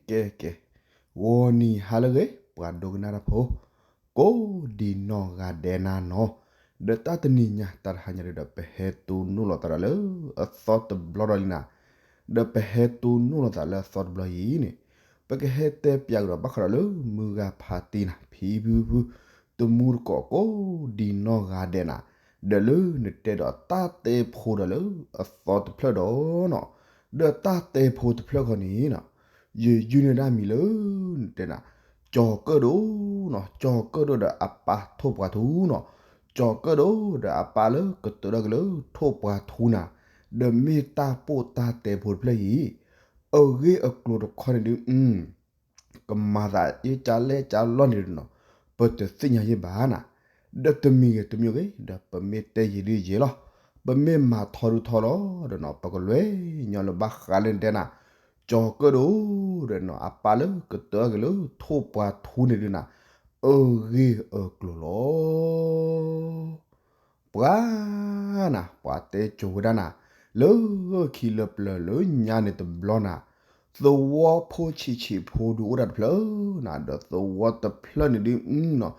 ကဲ ကဲ ဂီၤနံၤဟါလၢအဂ့ၤ ပှၤဒိကနၣ်တၢ်ဖိ ကိးဒံနီၢ်ဂၤဒဲးနၤနီၤ, ဒီးတၢ်တနံၤညါ တၢ်တဟါညါဒုဒီး ပဟဲတိၢ်နီၣ်လိာ်သးဒီးလၢအသီတဘျီဒီးလံနၤ, ဒီးပဟဲတိၢ်နီၣ်လိာ်သးလၢအသီတဘျီအံၤန့ၣ် ပကဟဲတဲပၠးကဒီးဘၣ်ဃးဒီးလၢမုၢ်ဂၤဖးတံၢ်နၤ ဖံဖုဖု တမူတကိးကိးဒံနီၢ်ဂၤဒဲးနၤ, ဒီးလၢနတဲဒီးတၢ်တဲဖိဒီးလၢအသီတဖျၢၣ်ဒီးနီၤ, ဒီးတၢ်တဲဖိတဖျၢၣ်ခီန့ၣ်နီၤ, ယယုၢ်န့ၢ်ဒၣ်မံၤလၢ နတဲနၤ ကၠီၤကၢၣ်ဒိၣ်နီၤ, ကၠီၤကၢၣ်ဒိၣ်ဒီးအပၢ်ထိၣ်ပှာ်ထူနီၤ, ကၠီၤကၢၣ်ဒိၣ်ဒီးအပၢ်လၢကတၢၢ်ဒၣ်က့ၤလၢထိၣ်ပှာ်ထူနၤ, ဒီးမ့ၢ်တၢ်ပိၢ်တၢ်တဲဖိတဖျၢၣ်အံၤ အဂ့ၢ်အကျိၤတခီန့ၣ်ဒု ကမၤသးအ့ၣ်ကၢလဲၣ်ကၢလီၢ်န့ၣ်ဒုနီၤ, ပတသ့ၣ်ညါယဲၢ်ဘၣ်နၤ, ဒီးတမံၤဂ့ၤတမံၤဂ့ၤ ဒီးပမ့ၢ်တဲယံာ်ဒုယံာ်လီၤ, ပမ့ၢ်မၤထီဒုထီလီၤ ဒီးနီၤ ပကလဲၤညီလၢဘၣ်ဃးလၢနတဲနၤ ကၠီၤကၢၣ်ဒိၣ်ဒီးနီၤ အပၢ်လၢကတၢၢ်က့ၤလၢထိၣ်ပှာ်ထူန့ၣ်ဒုနၤ, အဂ့ၢ်အကျိၤလီၤ. ပှၤနၤ ပှၤတဲကိၤဝဲဒၣ်နၤ, လၢခံလၢပျၢၤလၢညါန့ၣ်တဘျီနၤ, သဝီဖိဆံးဆံးဖိဒုအိၣ်တၢ်တဖျၢၣ်နၤ, ဒီးသဝီတဖျၢၣ်န့ၣ်ဒုနီၤ,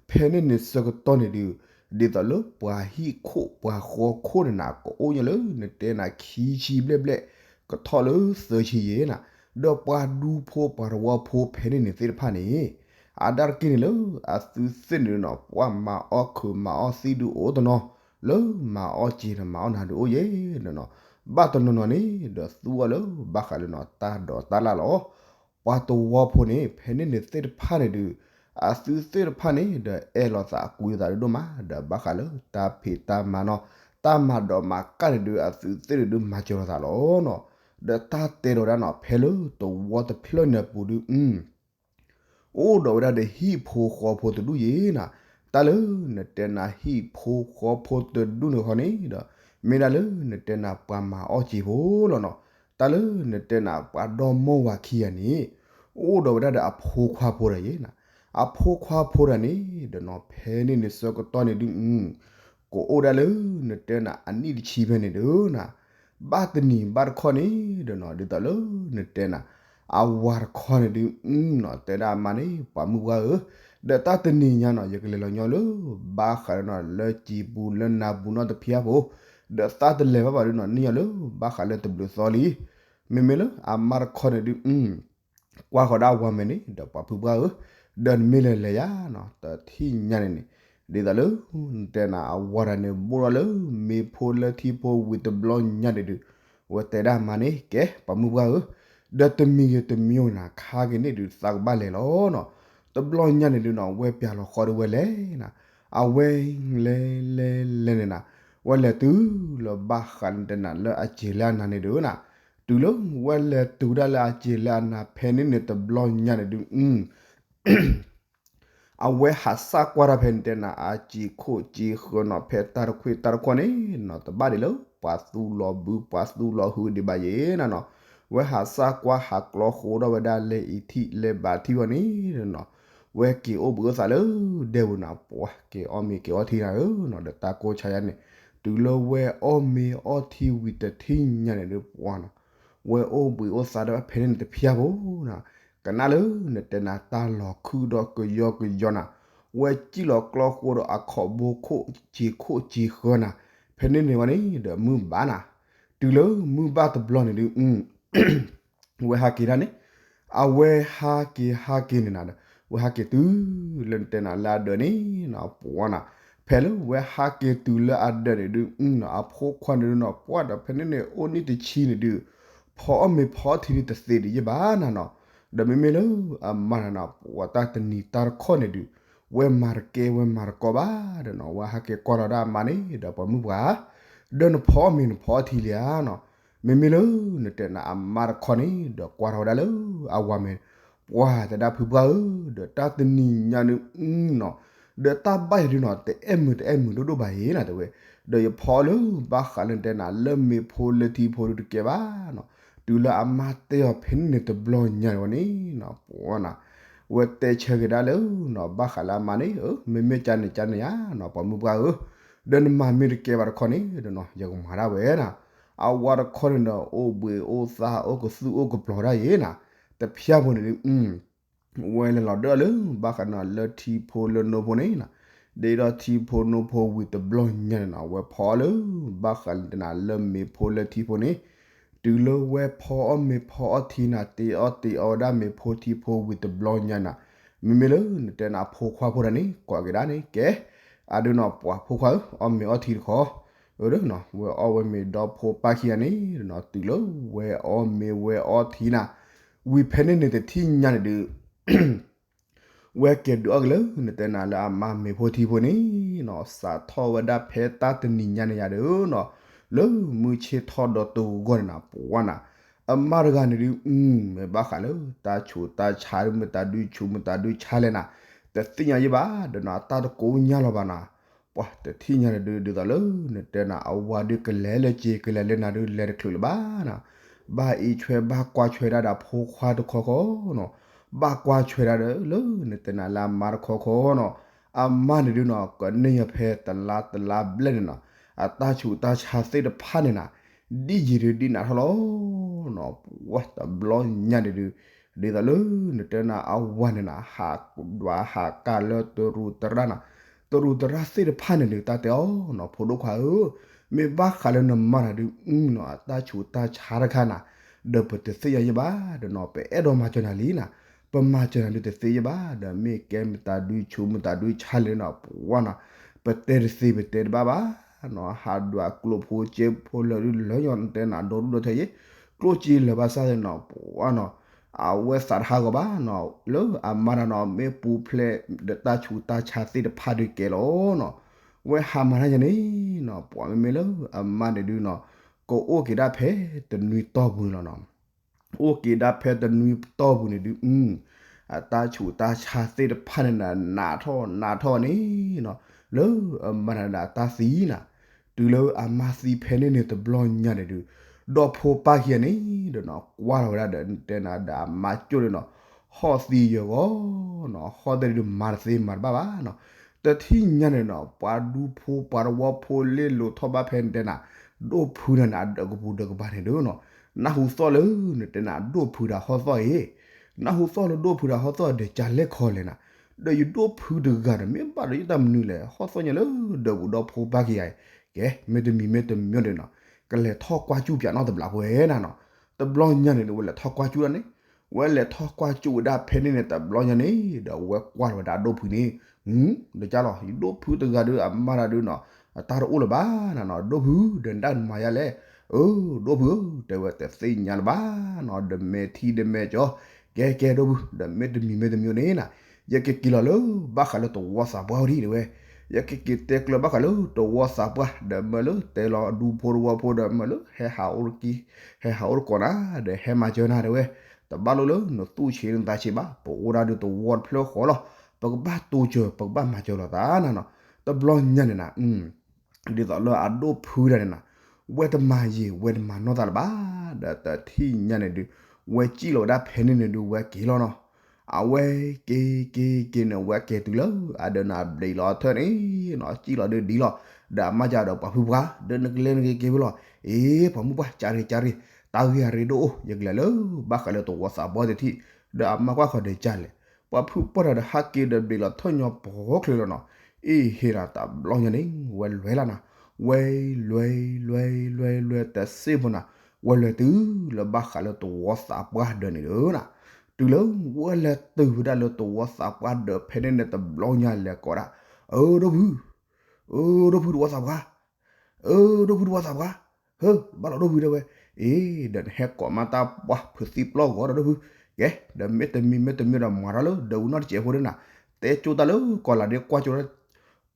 ဖဲန့ၣ်န့ၣ်ဆၢကတီၢ်န့ၣ်ဒု ဒ်သိးလၢပှၤဟံၣ်ခိၣ်ပှၤဃီခိၣ်န့ၣ်နၤ ကအိၣ်ညီလၢနတဲနၤခံဆံဘျဲၣ်ဘျဲၣ် ကထီၣ်လၢသၢဆံယဲၢ်နၤ, ဒီးပှၤဒူဖိပှၤသဝီဖိဖဲန့ၣ်န့ၣ်သ့ၣ်တဖၣ်န့ၣ် အါဒၣ်တက့ၢ်န့ၣ်လၢအသုသ့ၣ်န့ၣ်နီၤ ပှၤမၤအီၣ်ခုးမၤအီၣ်သံဒုအိၣ်တနီၤ, လၢမၤအီၣ်စ့ဒီးမၤအီၣ်နၤဒုအိၣ်ယဲၢ်နီၤ, ဘၣ်တနီၤနီၤန့ၣ် ဒီးသူအီၤလၢဘၣ်ဃးလၢနီၤ တၢ်ဒိးတၢ်လၣ်လီၤ. ပှၤသဝီဖိန့ၣ် ဖဲန့ၣ်န့ၣ်သ့ၣ်တဖၣ်န့ၣ်ဒု အသုသ့ၣ်တဖၣ်န့ၣ် ဒီးအဲၣ်လိာ်သးအကူလိာ်သးဒုဒိၣ်မး ဒီးဘၣ်ဃးလၢတၢ်ဖံးတၢ်မၤနီၤ တၢ်မၤဒိးမၤကၢ်န့ၣ်ဒု အသုသ့ၣ်န့ၣ်ဒု မၤစၢၤလိာ်သးလီၤနီၤ, ဒီးတၢ်တဲဒီးဒၣ်နီၤ ဖဲလၢသဝီတဖျၢၣ်န့ၣ်အပူၤဒု အိၣ်ဒီးဝဲဒၣ်ဒီးဟံၣ်ဖိဃီဖိတဒူၣ်ယဲၢ်နၤ, တၢ်လၢနတဲနၤဟံၣ်ဖိဃီဖိတဒူၣ်န့ၣ်ခီန့ၣ်ဒီး မ့ၢ်ဒၣ်လၢနတဲနၤပှၤမၤအီၣ်စ့ဖိလီၤနီၤ, တၢ်လၢနတဲနၤပှၤဒီမါဝၤခံဂၤန့ၣ် အိၣ်ဒီးဝဲဒၣ်ဒီးအဖိခွါဖိတဂၤယဲၢ်နၤ, အဖိခွါဖိတဂၤန့ၣ် ဒီးနီၤ ဖဲန့ၣ်န့ၣ်ဆၢကတီၢ်န့ၣ်ဒု ကအိၣ်ဒၣ်လၢနတဲနၤအနံၣ်တဆံဖဲန့ၣ်ဒုနၤ, ဘၣ်တနံၤဘၣ်တခီန့ၣ်ဒီးနီၤ ဒ်သိးလၢနတဲနၤ အဝၤတခီန့ၣ်ဒုနီၤ တဲဒၣ်အမါန့ၣ် ပှၤမုၢ်ပှၢ်ဧၢ, ဒီးတၢ်တနံၤညါနီၤ ယကလဲၤလီၤညီလၢ ဘၣ်ဃးဒီးနီၤ လၢစံာ်ပူၤလၢနၤပူၤနီတဖျၢၣ်ဖိ, ဒီးသးတလဲၤဘၣ်ဘၣ်ဒုနီၤ န့ၢ်ညီလၢဘၣ်ဃးလၢတဘျုးသီလံ, မ့မ့ၢ်လၢအမါတခီန့ၣ်ဒု ကွၢ်ဃီၤဒၣ်ဝၤမဲာ်န့ၣ် ဒီးပှၤဖုပှၢ်ဧၢ, ဒီးနမ့ၢ်လဲၤလဲၤယါနီၤ တထံၣ်ညါန့ၣ်န့ၣ် ဒ်သိးလၢ နတဲနၤအဝၤတဂၤန့ၣ် ဘိၣ်ထီၣ်လၢမ့ၢ်ဖိလၢထံဖိဝံၤတဘျီညါန့ၣ်ဒု ဝဲတဲဒၣ်မါန့ၣ် ကဲ ပှၤမုၢ်ပှၢ်ဧၢ, ဒီးတမံၤဂ့ၤတမံၤဂ့ၤနၤ ခါက့ၤန့ၣ်ဒု သးကဘၣ်လဲၤလီၤနီၤ, တဘျီညါန့ၣ်ဒုနီၤ ဝဲပျၢ်လီၤဃီဒုဝဲလဲၤနၤ, အဝဲလဲၤလဲၤလဲၤန့ၣ်နၤ ဝဲလဲၤတုၤလၢဘၣ်ဃးနတဲနၤလၢအစ့ၤလၢအနၤန့ၣ်ဒုနီၤ, တုၤလၢဝဲလဲၤတုၤဒၣ်လၢအစ့ၤလၢအနၤဖဲန့ၣ်န့ၣ်တဘျီညါန့ၣ်ဒု အဝဲဟးစၢ်ကွၢ်တၢ်ဖဲနတဲနၤ အစ့ၤခိၣ်စ့ၤဃၢၤနီၤ ဖဲတၢ်တခွံတၢ်တခီန့ၣ်နီၤ တဘၣ်ဒံးလၢ ပှၤသူလီၤဘု ပှၤသူလီၤဟုဒံးဘၣ်ယဲၢ်နၤနီၤ, ဝဲဟးစၢ်ကွၢ်ဟးကျီဃိဒီးဝဲဒၣ်လဲၤအံၤထံၣ်လဲၤဘၣ်ထံၣ်ဝဲန့ၣ်နီၤ, ဝဲက့ၤအိၣ်ဘှံးအိၣ်သးလၢဒဲပူၤနၤ ပှၤက့ၤအီၣ်မ့ၤက့ၤအီထံနၤဧၢနီၤ, ဒီးတၢ်ကိးဆါယါန့ၣ် တုၤလၢဝဲအီၣ်မ့ၤအီထံဝံၤတထံၣ်ညါန့ၣ်ဒု ပှၤနီၤ ဝဲအိၣ်ဘှံးအိၣ်သးဒီးဖဲန့ၣ်န့ၣ်တဖျၢၣ်ဖိနီၤ, ကနၣ်လၢနတဲနၤတၢ်လီၤခုဒီးကယီကယီနၤ, ဝဲစံၣ်လီၤကျီဃိဒီးအခီၣ်ဘိခိၣ်စ့ၤခိၣ်စ့ၤဃၢၤနၤ, ဖဲန့ၣ်န့ၣ်ဝဲန့ၣ်ဒီးမုၢ်ဘၣ်နၤ, တုၤလၢမုၢ်ဘၣ်တဘျီန့ၣ်ဒု ဝဲဟးက့ၤဒၣ်န့ၣ်, အဝဲဟးက့ၤဟးက့ၤန့ၣ်နၤဒီး ဝဲဟးက့ၤတုၤလၢနတဲနၤလၢအဒၢးန့ၣ်နီၤ ပှၤနီၤ, ဖဲလၢဝဲဟးက့ၤတုၤလၢအဒၢးန့ၣ်ဒု အဖိခွါန့ၣ်ဒုနီၤ ပှၤဒီးဖဲန့ၣ်န့ၣ် အိၣ်နံၣ်တဆံန့ၣ်ဒု ဖီအီၣ်မ့ၤဖီအီၣ်ထံဒုတသ့ဒံးယဲၢ်ဘၣ်နၤနီၤ, ဒီးမ့မ့ၢ်လၢအမါနၤနီၤ ပှၤတၢ်တနံၤတၢ်တခီန့ၣ်ဒု ဝဲမၤတကဲဝဲမၤတကီဘၣ်ဒီးနီၤ ဝဲဟးက့ၤကွၢ်ထီၣ်ဒၣ်အမါန့ၣ်ဒီးပှၤမုၢ်ပှၢ် ဒီးနဖီအီၣ်မ့ၤနဖီအီၣ်ထံလံဧါနီၤ, မ့မ့ၢ်လၢနတဲနၤအမါတခီန့ၣ် ဒီးကွၢ်ထီၣ်ဝဲဒၣ်လၢအဝၤမဲာ်, ပှၤတဲဒၣ်ဖုပှၢ်ဧၢ, ဒီးတၢ်တနံၤညါဒုနီၤ, ဒီးတၢ်ဘၣ်ယၤဒုနီၤ တအဲၣ်မုာ်တအဲၣ်မုာ်ဒိၣ်ဒိၣ်ဘၣ်ယဲၢ်နၤတဲဝဲ, ဒီးယဖီအီၣ်လၢဘၣ်ဃးလၢနတဲနၤလၢမ့ၤဖိလၢထံဖိဒုတကဲဘၣ်နီၤ, တုၤလၢအမါတဲအီၤဖဲန့ၣ်န့ၣ်တဘျီညါန့ၣ်ဝဲန့ၣ်နီၤ ပှၤနီၤ ဝဲတဲဆၢက့ၤဒၣ်လၢနီၤ ဘၣ်ဃးလၢအမါန့ၣ် မ့မ့ၢ်ကန့ၣ်ကန့ၣ်ဧါနီၤ ပှၤမုၢ်ပှၢ်ဧၢ, ဒီးနမၤမ့ၢ်တကဲဘၣ်တခီန့ၣ်ဒီးနီၤ ယကမၤဒၣ်ဝဲနၤ, အဝၤတခီန့ၣ်ဒီး အိၣ်ဘှံးအိၣ်သါအိၣ်ကသူၣ်အိၣ်ကပျီၤဒၣ်ယဲၢ်နၤ, တဖျၢၣ်ဖိန့ၣ်ဒုး ဝဲလဲၤလီၤဒၢၣ်လၢ ဘၣ်ဃးန့ၣ်လၢထံဖိလၢနိဖိန့ၣ်နီၤ, ဒ်သိးထံဖိနိဖိဝံၤတဘျီညါန့ၣ်နီၤ ဝဲဖီအီၣ်လၢ ဘၣ်ဃးန့ၣ်တနၤလၢမ့ၤဖိလၢထံဖိန့ၣ်, တုၤလၢဝဲဖီအီၣ်မ့ၤဖီအီၣ်ထံနၤ တ့အီၣ်တ့အီဝဲဒၣ်မ့ၤဖိထံဖိဝံၤတဘျီညါနၤ, မ့မ့ၢ်လၢနတဲနၤအဖိခွါဖိတဂၤန့ၣ် ကွၢ်က့ၤဒၣ်န့ၣ် ကဲ, အဒုးနီၤ ပှၤဖိခွါဧၢ အီၣ်မ့ၤအီၣ်ထံတခီ, အဒုးနီၤ ဝဲအီၣ်ဝဲမ့ၤဒီးဖိပၢ်ခံဂၤန့ၣ်နီၤ တုၤလၢဝဲအီၣ်မ့ၤဝဲအီထံနၤ, ဝံၤဖဲန့ၣ်န့ၣ်တထံၣ်ညါန့ၣ်ဒုး ဝဲက့ၤဒုးအီၣ်က့ၤလၢ နတဲနၤလၢအမါမ့ၤဖိထံဖိန့ၣ်နီၤ, စးထီၣ်ဝဲဒၣ်ဖဲတၢ်တနံၤညါန့ၣ်ယၤဒီးနီၤ, လၢမုၢ်ဆ့ၣ်ထီၣ်ဒီးတဂီၢ်န့ၣ်နၤ ပှၤနၤ, အမါတဂၤန့ၣ်ဒုး မ့ၢ်ဘၣ်ဃးလၢ တၢ်ဆူးတၢ်ဆါဒုး မတၤဒုးဆူး မတၤဒုးဆါလဲၣ်နၤ, တသ့ၣ်ညါယဲဘၣ်ဒီးနီၤ အတၢ်တကိးညါလီၤဘၣ်နၤ, ပှၤတထံၣ်ညါန့ၣ်ဒုး ဒ်သိးလၢ နတဲနၤအဝၤဒုးကလဲၤလၢက့ၤ ကလဲၤလၢနၤဒုး လဲၤတချုးလၢၤဘၣ်နၤ, ဘၣ်အံးဆွဲဘၣ်ကွၢ်ဆွဲဒၣ်ဒီးဖိခွါတခီခီနီၤ, ဘၣ်ကွၢ်ဆွဲဒၣ်ဒီးလၢ နတဲနၤလၢအမါတခီခီနီၤ, အမါန့ၣ်ဒုးနီၤ ကန့ၢ်ယၤဖဲတလါတလါဘျဲၣ်န့ၣ်နီၤ, အတၢ်ဆူးတၢ်ဆါသ့ၣ်တဖၣ်န့ၣ်နၤ, ဒ်ယံာ်ဒုးဒ်နးထီၣ်လီၤနီၤ, ပှၤတဘျီညါန့ၣ်ဒုး ဒ်သိးလၢ နတဲနၤအဝၤန့ၣ်နၤ ဟးဒွးဟးကၢ်လၢတရူးတရၣ်နၤ, တရူးတရၣ်သ့ၣ်တဖၣ်န့ၣ်ဒုး တၢ်တဲအီၤနီၤ ဖိဒိၣ်ခွါဧၢ, မ့ၢ်ဘၣ်ဃးလၢနမါတဂၤဒုးနီၤ အတၢ်ဆူးတၢ်ဆါတခါနၤ, ဒီးပတသ့ၣ်ညါယဲဘၣ်ဒီးနီၤ ပအဲၣ်ဒိးမၤစၢၤနၤလံနၤ, ပမၤစၢၤနၤဒုးတသ့ယဲဘၣ် ဒီးမ့ၢ်ကဲမတၤဒုးဆူး မတၤဒုးဆါလဲၣ်နီၤ ပှၤနီၤ, ပတဲတသ့ပတဲတဘၣ်ဘၣ်နီၤ, ဟးဒွးကျိၣ်ဖိစ့ဖိလၢာ်ဒုးလၢယီၤ နတဲနၤဒီဒူၣ်ဒီထၢယဲ, ကျိၣ်စ့လၢာ်ဘၣ်ဆၣ်သ့ၣ်နီၤ ပှၤနီၤ, အဝဲသးတဟးဂီၤဘၣ်နီၤ, လၢအမါတဂၤနီၤ မ့ၢ်ပူၤဖျဲးဒီးတၢ်ဆူးတၢ်ဆါသ့ၣ်တဖၣ်ဒုးကဲလီၤနီၤ, ဝဲဟးမၤတၢ်ယၤန့ၣ်နီၤ ပှၤမ့မ့ၢ်လၢအမါန့ၣ်ဒုးနီၤ, ကအိၣ်က့ၤဒၣ်ဖဲတနွံတီၢ်ပူၤန့ၣ်လီၤနီၤ အိၣ်က့ၤဒၣ်ဖဲတနွံတီၢ်ပူၤန့ၣ်ဒုး, အတၢ်ဆူးတၢ်ဆါသ့ၣ်တဖၣ်န့ၣ်နၤ နးထီၣ်နးထီၣ်န့ၣ်နီၤ, လၢအမါတဂၤအတၢ်သံနၤ, တုၤလၢအမါသံဖဲန့ၣ်န့ၣ်တဘျီညါန့ၣ်ဒုး, ဒီးဖိပၢ်ခံဂၤန့ၣ်ဒီးနီၤ ကွၢ်ထီၣ်ဝဲဒၣ်ဒီး နတဲနၤဒီးအမါကၠိၣ်န့ၣ်နီၤ, ဟီၣ်သံယၢၤဂီၤနီၤ, ဟီၣ်သံဒုးမၤတသ့မၤတဘၣ်ဘၣ်နီၤ, တထံၣ်ညါန့ၣ်နီၤ ပှၤဒူဖိပှၤတဝီဖိလ့ၣ်လိၤထီၣ်ဘၣ်ဖဲနတဲနၤ ဒိၣ်ဖုတဂၤန့ၣ် အဒၢးကပူၤဒၢးကပၤန့ၣ်ဒုးနီၤ, နၢ်ဟူသီၣ်လၢ နတဲနၤဒိၣ်ဖုတဂၤဟီၣ်သီၣ်အံၤ, နၢ်ဟူသီၣ်လၢဒိၣ်ဖုတဂၤဟီၣ်သီၣ်ဒီးကလဲၣ်ခီလဲၣ်နၤ, ဒီးယဒိၣ်ဖုတဂၤဒီး မ့ၢ်ဘၣ်ဒီးယတၢ်မနုၤလဲၣ် ဟီၣ်သီၣ်ညါလၢဒၢးပူၤဒီးဖိပၢ်ခံဂၤအံၤ, ကဲ မ့တမံၤမ့တမံၤဒီးနီၤ, ကလဲၤထီၣ်ကွၢ်စူၣ်ပၠးနီတဘျီပဝဲနၤနီၤ, တဘျီညါန့ၣ်ဒီး ဝဲလဲၤထီၣ်ကွၢ်စူၣ်ဒၣ်န့ၣ်, ဝဲလဲၤထီၣ်ကွၢ်စူၣ်ဝဲဒၣ်ဖဲန့ၣ်န့ၣ် တဘျီညါန့ၣ် ဒီးဝဲကွၢ်ထီၣ်ဝဲဒၣ်အဒိၣ်ဖုန့ၣ်, ဒီးကၢ်လီၤ ယဒိၣ်ဖုတဂၤဒီး အမါတဂၤဒီးနီၤ, အတၢ်တအိၣ်လၢၤဘၣ်နၤနီၤ, ဒိၣ်ဖု ဒီးနတၢ်မၤယါလဲၣ်, အၢ ဒိၣ်ဖုဧၢ တဲဝဲတသ့ၣ်ညါလၢၤဘၣ်နီၤ, ဒီးမဲာ်ထံဒီးမဲာ်ကၠီ, ကဲကဲဒိၣ်ဖု ဒီးမ့တမံၤမ့တမံၤန့ၣ်နၤ, ယကက့ၤလီၤလၢဘၣ်ဃးလၢတဝီသးပှၢ်ဝဲဒၣ်တဲဝဲ, ယကက့ၤတဲကျၢၤဘၣ်ဃးလၢတဝီသးပှၢ် ဒီးမၢလၢတဲလီၤဒူဖိတဝီဖိဒီးမၢလၢ ဟဲဟးအိၣ်တက့ၢ်, ဟဲဟးအိၣ်တကိးနၤ ဒီးဟဲမၤစၢၤနၤတဲဝဲ, တဘၣ်လိၣ်လၢနသူၣ်ဆံးနသးဆံးဘၣ်, ပအိၣ်ဒၣ်ဒီးတဝီတဖျၢၣ်ဃီလီၤ, ပကဘၣ်တိစၢၤ ပကဘၣ်မၤစၢၤလိာ်သးနၤနီၤ, တဘျီညါန့ၣ်နၤ ဒ်သိးလၢအဒိၣ်ဖုဒၣ်န့ၣ်နၤ, ဝဲတမၤယံာ် ဝဲတမၤနီၢ်သးလၢၤဘၣ်, ဒီးတထံၣ်ညါန့ၣ်ဒုး, ဝဲစံၣ်လီၤဝဲဒၣ်ဖဲန့ၣ်န့ၣ်ဒုး ဝဲက့ၤလီၤနီၤ, အဝဲက့ၤက့ၤက့ၤန့ၣ် ဝဲက့ၤတုၤလၢ အဒၢးနၤဘျံးလီၤအထၢၣ်န့ၣ်နီၤ, စံၣ်လီၤဒုးဒ်လီၤ, ဒီးအမါကဒီးပှၤဖုပှၢ် ဒီးနကလဲၤနကက့ၤဖဲလီၤ, အ့ ပှၤမုၢ်ပှၢ် ကၢ်ရ့ၣ်ကၢ်ရ့ၣ်, တၢ်ဂ့ၢ်အရ့ဒိၣ်အိၣ် ယကလဲၤလၢ ဘၣ်ဃးလၢတဝီသးပှၢ်တထံၣ်, ဒီးအမါကွၢ်ဃီၤဒီးကၢ်လဲၣ် ပှၤဖုပှၢ်တဂၤဒီးဟးက့ၤဒီးဘျံးလီၤထၢၣ်ညီပှီၤချ့လီၤနီၤ, အ့ဟ့ၣ်ဒီးတဘျီညါန့ၣ် ဝဲလဲၤလီၤနၤ, ဝဲလဲၤလဲၤလဲၤလဲၤတစ့ၢ်ဖိနၤ, ဝဲလဲၤတုၤလၢဘၣ်ဃးလၢတဝီသးပှၢ်ဒၢးန့ၣ်ဒီး, တုၤလၢဝဲလဲၤတုၤဝဲဒၣ်လၢတဝီသးပှၢ်ဒၢးဖဲန့ၣ်န့ၣ်တဘျီညါလဲၤကိးဒၣ်, အၢ ဒိၣ်ဖု, အၢ ဒိၣ်ဖုတဝီသးပှၢ် အၢ ဒိၣ်ဖုတဝီသးပှၢ်, ဟၢ ဘၣ်လီၤဒိၣ်ဖုတဲဝဲ, အ့ ဒီးနဟဲကိးမးတၢ်ပှၢ်ဖုးသံပျီၢ်ဂီၤဒီးဒိၣ်ဖု, ကဲ ဒီးမ့တမံၤမ့တမံၤဒီးမၤထီၣ်လၢဒၢးဝံၤနီတစဲးဖိဒၣ်နၤ, တဲကၠိတၢ်လၢကီၢ်လၤဒ့ကွၢ်ကၠိ,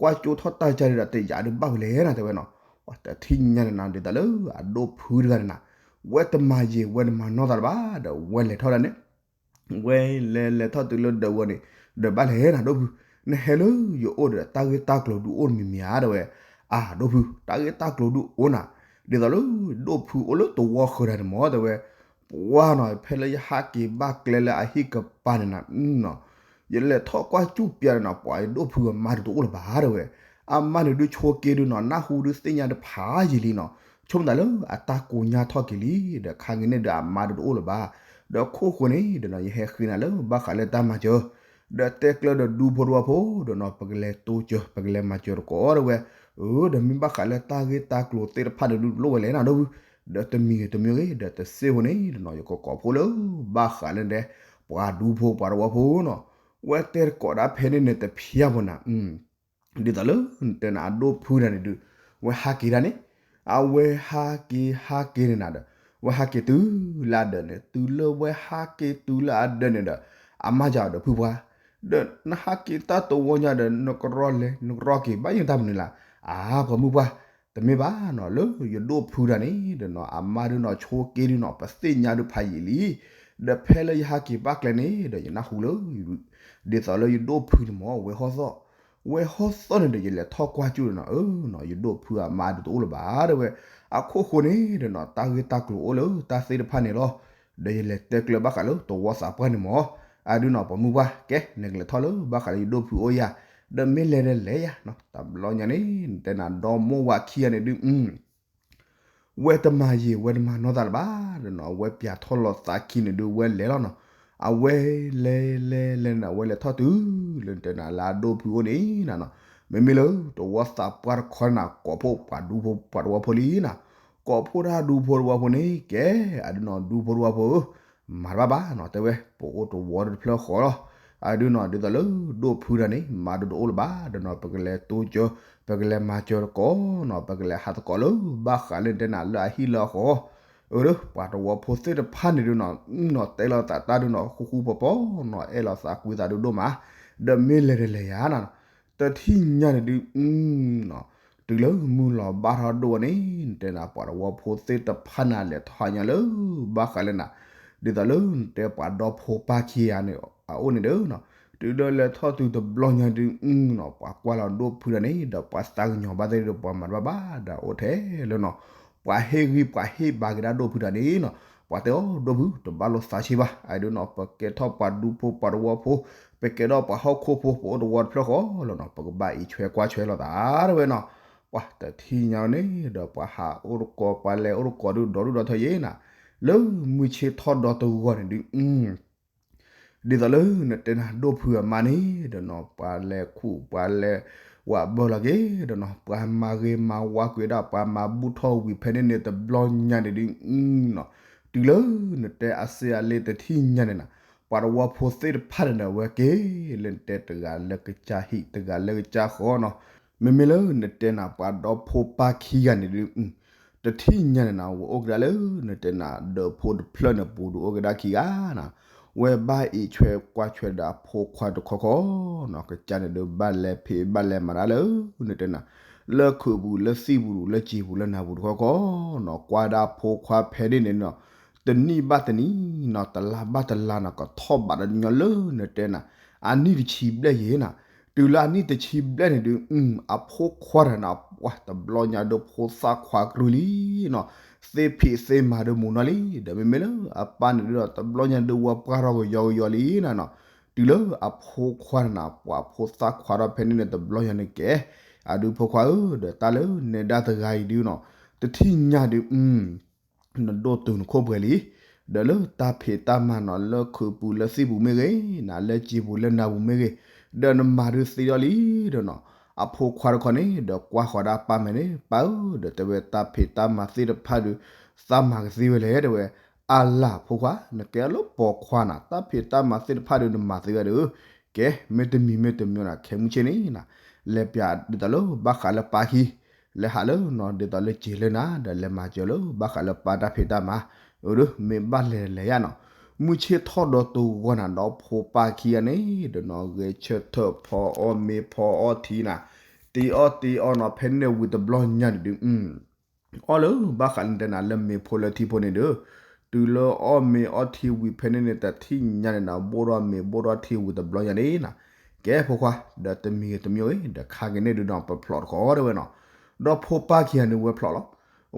ကွၢ်ကၠိထီၣ်တၢ်ကၢ်ဒၣ်ဒီးတယာ်ဒုးဘၣ်ဝဲလဲၣ်နၤတဲဝဲနီၤ, တထံၣ်ညါန့ၣ်နၤ ဒ်သိးလၢအဒိၣ်ဖုတဂၤန့ၣ်နၤ, ဝဲတမၤယံာ် ဝဲတမၤနီၢ်သးလၢၤဘၣ် ဒီးဝဲလဲၤထီၣ်န့ၣ် ဝဲလဲၤလဲၤထီၣ်တုၤလၢဒၢးဝဲန့ၣ်, ဒီးဘၣ်လဲၣ်နၤဒိၣ်ဖု, နဟဲလၢယအိၣ်ဒီးတၢ်ဂ့ၢ်တၢ်ကျိၤဒုးအိၣ်မံၤမံၤဧါတဲဝဲ, အၢ ဒိၣ်ဖု တၢ်ဂ့ၢ်တၢ်ကျိၤဒုးအိၣ်နၤ, ဒ်သိးလၢဒိၣ်ဖုအိၣ်လၢတဝီဃၢၤတၢ်န့ၣ်မ့ၢ်တဲဝဲ, ပှၤနီၤ ဖဲလၢယဟးက့ၤဘၣ်ကျဲလၢအဟံၣ်ကပၤန့ၣ်နၤ, ယလဲၤထီၣ်ကွၢ်စူၣ်ပၠးန့ၣ်နၤ ပှၤဒိၣ်ဖုအမါဒုးတအိၣ်လၢၤဘၣ်တဲဝဲ, အမါန့ၣ်ဒုးဆိက့ဒုးနီၤ နၢ်ဟူဒုးသ့ၣ်ညါတဖးယံာ်လံနီၤ, ဆိကမိၣ်သးလၢအတၢ်ကိးညါထီၣ်က့ၤလံ, ဒီးခါက့ၤန့ၣ်ဒီးအမါဒုးတအိၣ်လၢၤဘၣ်, ဒီးခိၣ်ဃိန့ၣ်ဒီးနီၤ ယဟဲဃ့နၤလၢဘၣ်ဃးလၢတၢ်မၤစၢၤ, ဒီးတဲကျၢဒီးဒူဖိတဝီဖိဒီးနီၤ ပကလဲၤတိစၢၤ ပကလဲၤမၤစၢၤတကိးဒီးဝဲ, အၢ ဒီးမ့ၢ်ဘၣ်ဃးလၢတၢ်ဂ့ၢ်တၢ်ကျိၤသ့ၣ်တဖၣ်န့ၣ်ဒုး တလိၣ်ဝဲလဲၣ်နၤဒီးဝု, ဒီးတမံၤဂ့ၤတမံၤဂ့ၤ ဒီးတစ့ၢ်ဖိန့ၣ်ဒီးနီၤ ယကကိးဖိလၢ ဘၣ်ဃးလၢတဲ ပှၤဒူဖိပှၤတဝီဖိနီၤ, ဝဲတဲတကိးဒၣ်ဖဲန့ၣ်န့ၣ်တဖျၢၣ်ဖိနၤ ဒ်သိးလၢနတဲနၤအဒိၣ်ဖုတၢ်န့ၣ်ဒုး, ဝဲဟးက့ၤတၢ်န့ၣ်, အဝဲဟးက့ၤဟးက့ၤန့ၣ်နၤဒီး, ဝဲဟးက့ၤတုၤလၢအဒၢးန့ၣ် တုၤလၢဝဲဟးက့ၤတုၤလၢအဒၢးန့ၣ်ဒီး, အမါယၤဒီးဖုပှၢ်, ဒီးနဟးက့ၤတၢ်တဝီညါဒီး နကရီလဲၤ နကရီက့ၤဘၣ်ယတၢ်မနုၤလဲၣ်, အါ ပှၤမုၣ်ပှၢ်, တမ့ၢ်ဘၣ်နီၤ လၢယဒိၣ်ဖုတၢ်န့ၣ်ဒီးနီၤ အမါဒုးနီၤ ဆိက့ဒုးနီၤ ပသ့ၣ်ညါဒုးဖးယံာ်လံ, ဒီးဖဲလၢယဟးက့ၤဘၣ်ကျဲန့ၣ်ဒီး ယနၢ်ဟူလၢ ဒ်သိးလၢယဒိၣ်ဖုန့ၣ်မ့ၢ် ဝဲဟီၣ်သီၣ်, ဝဲဟီၣ်သီၣ်န့ၣ်ဒီး ယလဲၤထီၣ်ကွၢ်ကၠူၣ်န့ၣ်နီၤ အၢနီၤ ယဒိၣ်ဖုအမါဒုးတအိၣ်လၢၤဘၣ် တဲဝဲ, အခိၣ်ဃိန့ၣ်ဒီးနီၤ တၢ်ဂ့ၢ်တၢ်ကျိၤအိၣ်လၢတၢ်သ့ၣ်တဖၣ်န့ၣ်လီၤ, ဒီးယလဲၤတဲကျၢဘၣ်ဃးလၢတဝီသးပှၢ်န့ၣ်မ့ၢ်, အဒုးနီၤ ပှၤမုၣ်ပှၢ် ကဲ နကလဲၤထီၣ်လၢဘၣ်ဃးလၢယဒိၣ်ဖုအိၣ်ယၤ, ဒီးမ့ၢ်လဲၤဒီးလဲၤယၤနီၤ တဘျီညါန့ၣ် နတဲနၤဒီမိၢ်ဝၤခံဂၤန့ၣ်ဒုး ဝဲတမၤယံာ် ဝဲတမၤနီၢ်သးလၢၤဘၣ်ဒီးနီၤ အဝဲပၠးထီၣ်လီၤသးခံန့ၣ်ဒုး ဝဲလဲၤလီၤနီၤ, အဝဲလဲၤလဲၤလဲၤန့ၣ် အဝဲလဲၤထီၣ်တုၤလၢနတဲနၤလၢအဒိၣ်ဖုအိၣ်န့ၣ်နၤနီၤ, မ့မ့ၢ်လၢတဝီသးပှၢ်တခီန့ၣ် ကိးဖှိၣ်ပှၤဒူဖိပှၤတဝီဖိလံနၤ, ကိးဖှိၣ်တၢ်ဒူဖိတဝီဖိန့ၣ် ကဲ အဒုးနီၤ ဒူဖိတဝီဖိဧၢ, မၤတဘၣ်ဘၣ်နီၤ တဲဝဲ ပအိၣ်တဝီတဖျၢၣ်ဃီလီၤ, အဒုးနီၤ ဒ်သိးလၢဒိၣ်ဖုတၢ်န့ၣ် မၤဒုးတအိၣ်လၢၤဘၣ်ဒီးနီၤ ပကလဲၤတိစၢၤ ပကလဲၤမၤစၢၤတကိးနီၤ ပကလဲၤဟးသကိးလၢဘၣ်ဃးလၢနတဲနၤလၢအဟံၣ်လၢအဃီ, အၢ ပှၤတဝီဖိသ့ၣ်တဖၣ်န့ၣ်ဒုးနီၤ နီၤတဲလိာ်သးတၢ်ဒုးနီၤ ဃူဃူဖိးဖိးနီၤ အဲၣ်လိာ်သးကွံသးဒုးဒိၣ်မး, ဒီးမ့ၢ်လဲၤတလဲၤယၤနၤ, တထံၣ်ညါန့ၣ်ဒုး နီၤ တုၤလၢမုၢ်လီၤဘၣ်ထီၣ်ဒိၣ်ဝဲန့ၣ် နတဲနၤ ပှၤတဝီဖိသ့ၣ်တဖၣ်န့ၣ် လဲၤထီၣ်ဟးညါလၢ ဘၣ်ဃးလၢနၤ, ဒ်သိးလၢနတဲပှၤဒီဖိပၢ်ခံဂၤန့ၣ် အအိၣ်န့ၣ်ဒီးနီၤ, တုၤလၢလဲၤထီၣ်တုၤတဘျီညါဒုး နီၤ ပှၤကွၢ်လီၤဒိၣ်ဖုတၢ်န့ၣ် ဒီးပှၤသးကညီၤဘၣ်သ့ၣ်ဒီး ပှၤမၤတဘၣ်ဘၣ်ဒီးအိၣ်ထဲလၢနီၤ, ပှၤဟ့ၣ်ဂံၢ်ပှၤဟ့ၣ်ဘါက့ၤဒၣ်ဒိၣ်ဖုတၢ်န့ၣ်နီၤ, ပှၤတဲအီၤဒိၣ်ဖု တဘၣ်လိာ်သးဆံးဘၣ် အဒုးနီၤ ပကဲထီၣ်ပှၤဒူဖိပှၤတဝီဖိ, ပကဲထီၣ်ပှၤဟီၣ်ခိၣ်ဖိ ပအိၣ်တဝီတဖျၢၣ်ဃီလီၤနီၤ ပကဘၣ်အံးဆွဲကွၢ်ဆွဲလိာ်သး တဲဝဲနီၤ, ပှၤတထံၣ်ညါန့ၣ်ဒီး ပှၤဟးအိၣ်တကိး ပှၤလဲၤအိၣ်တကိးဒုးဒီဒုၣ်ဒီထၢယဲနၤ, လၢမုၢ်ဆ့ၣ်ထီၣ်ဒီတဂီၤန့ၣ်ဒုး ဒ်သိးလၢနတဲနၤဒိၣ်ဖုအမါန့ၣ်ဒီးနီၤ ပှၤလဲၤခူၣ်ပှၤလဲၤဝးဘၢလီၤက့ၤဒီးနီၤ ပှၤမၤဂ့ၤမၤဝါကွံာ်ဒၣ် ပှၤမၤဘူၣ်ထီၣ်ဝံၤဖဲန့ၣ်န့ၣ် တဘျီညါန့ၣ်ဒုး နီၤ တုၤလၢနတဲအစ့အလ့တထံၣ်ညါန့ၣ်နၤ ပှၤတဝီဖိသ့ၣ်တဖၣ်န့ၣ်ဒီး အဝဲက့ၤလၢနတဲတဂၤလၢကစၢ်ဟံၣ် တဂၤလၢကစၢ်ဃီနီၤ, မ့မ့ၢ်လၢနတဲနၤပှၤဒီဖိပၢ်ခံဂၤန့ၣ်ဒုး တထံၣ်ညါန့ၣ်နၤ ဝဲအိၣ်ကဒါလၢ နတဲနၤဒၢးဖိတဖျၢၣ်န့ၣ် ပူၤဒုးအိၣ်ကဒါခံဂၤနၤ, ဝဲဘၣ်အံးဆွဲကွၢ်ဆွဲဒီးအဖိခွါတခီခီနီၤ ကစၢ်န့ၣ်ဒုး ဘၣ်လဲၤဖံးဘၣ်လဲၤမၤတၢ်လၢ နတဲနၤ လၢခုးပူၤလၢသံၣ်ပူၤ လၢစံာ်ပူၤလၢနၢ်ပူၤတခီခီနီၤ ကွၢ်ဒၣ်ဖိခွါဖဲန့ၣ်န့ၣ်နီၤ တနံၣ်ဘၣ်တနံၣ်နီၤ တလါဘၣ်တလါနီၤ ကထီၣ်ဘးဒီးညီလၢနတဲနၤ အနံၣ်တဆံဘျဲၣ်ယဲနၤ, တုၤလၢအနံၣ်တဆံဘျဲၣ်န့ၣ်ဒုး အဖိခွါတဂၤန့ၣ် ပှၤတဘျီညါဒုးဖိသၣ်ခွါကရူၢ်လံနီၤ, သ့ၣ်ဖံးသ့မၤဒုးမူနီၤလံ, ဒီးမ့မ့ၢ်လၢအပၢ်န့ၣ်ဒုးဒီး တဘျီညါဒုးဝဲပှၢ်ထီၣ်ကယီကယီလံနၤနီၤ, တုၤလၢအဖိခွါတဂၤန့ၣ် ပှၤဖိသၣ်ခွါထီၣ်ဖဲန့ၣ်န့ၣ် တဘျီညါန့ၣ်ကဲ, အဒုးဖိခွါဧၢ ဒီးတၢ်လၢနဲဒၣ်တဂၤအံၤဒုးနီၤ, တထံၣ်ညါဒုး နဒိၣ်တုာ်နခိၣ်ပှဲၤလံ, ဒီးလၢတၢ်ဖံးတၢ်မၤနီၤ လၢခုးပူၤလၢသံၣ်ပူၤမ့ၢ်ဂ့ၤ, နလၢစံာ်ပူၤလၢနၢ်ပူၤမ့ၢ်ဂ့ၤ, ဒီးနမၤဒုးသ့ထီၣ်လံဒီးနီၤ, အဖိခွါတခီန့ၣ် ဒီးကွၢ်ဃီၤဒၣ်ပၢ်မဲာ်န့ၣ် ပၢ်ဧၢ, ဒီးတဲဝဲတၢ်ဖံးတၢ်မၤသ့ၣ်တဖၣ်ဒုး သးမၤကသ့ဝဲလဲၣ် တဲဝဲ, အလၤဖိခွါ နကဲလၢပိာ်ခွါနၤ တၢ်ဖံးတၢ်မၤသ့ၣ်တဖၣ်ဒုးနမၤသ့ဝဲဒီး, ကဲ မ့ၢ်တမံၤမ့ၢ်တမံၤနၤ ခဲမုၢ်ဆ့ၣ်န့ၣ်နၤ, လဲၤပၠးဒ်သိးလၢဘၣ်ဃးလၢပၢ်ခံ လဲၤဟးလၢနီၤ ဒ်သိးလၢစ့ၤလၢနၤ ဒီးလဲၤမၤစၢၤလၢဘၣ်ဃးလၢပၢ်တၢ်ဖံးတၢ်မၤ, အၢ မ့ၢ်ဘၣ်လဲၤလဲၤယါနီၤ, မုၢ်ဆ့ၣ်ထီၣ်ဒီးတဂီၤနၤဒီးဖိပၢ်ခံဂၤန့ၣ် ဒီးနီၤ ဂဲၤဆၢထၢၣ်ဖီအီၣ်မ့ၤဖီအီၣ်ထံနၤ, တ့အီၣ်တ့အီနီၤ ဖဲန့ၣ်ဝံၤတဘျီညါန့ၣ်ဒုး အီၣ်လၢဘၣ်ဃးလၢနတဲနၤလၢမ့ၤဖိလၢထံဖိန့ၣ်ဒီး, တုၤလၢအီၣ်မ့ၤအီၣ်ထံဝံၤဖဲန့ၣ်န့ၣ် တထံၣ်ညါန့ၣ်နၤ ဘိၣ်ထီၣ်မ့ၤဘိၣ်ထီၣ်ထံဝံၤတဘျီညါန့ၣ်နၤ, ကဲဖိခွါ ဒီးတမံၤဂ့ၤတမံၤဂ့ၤ ဒီးခါက့ၤန့ၣ်ဒုးနီၤ ပဖျိးတခီတဲဝဲနီၤ, ဒီးဖိပၢ်ခံဂၤန့ၣ်ဝဲဖျိးလီၤ,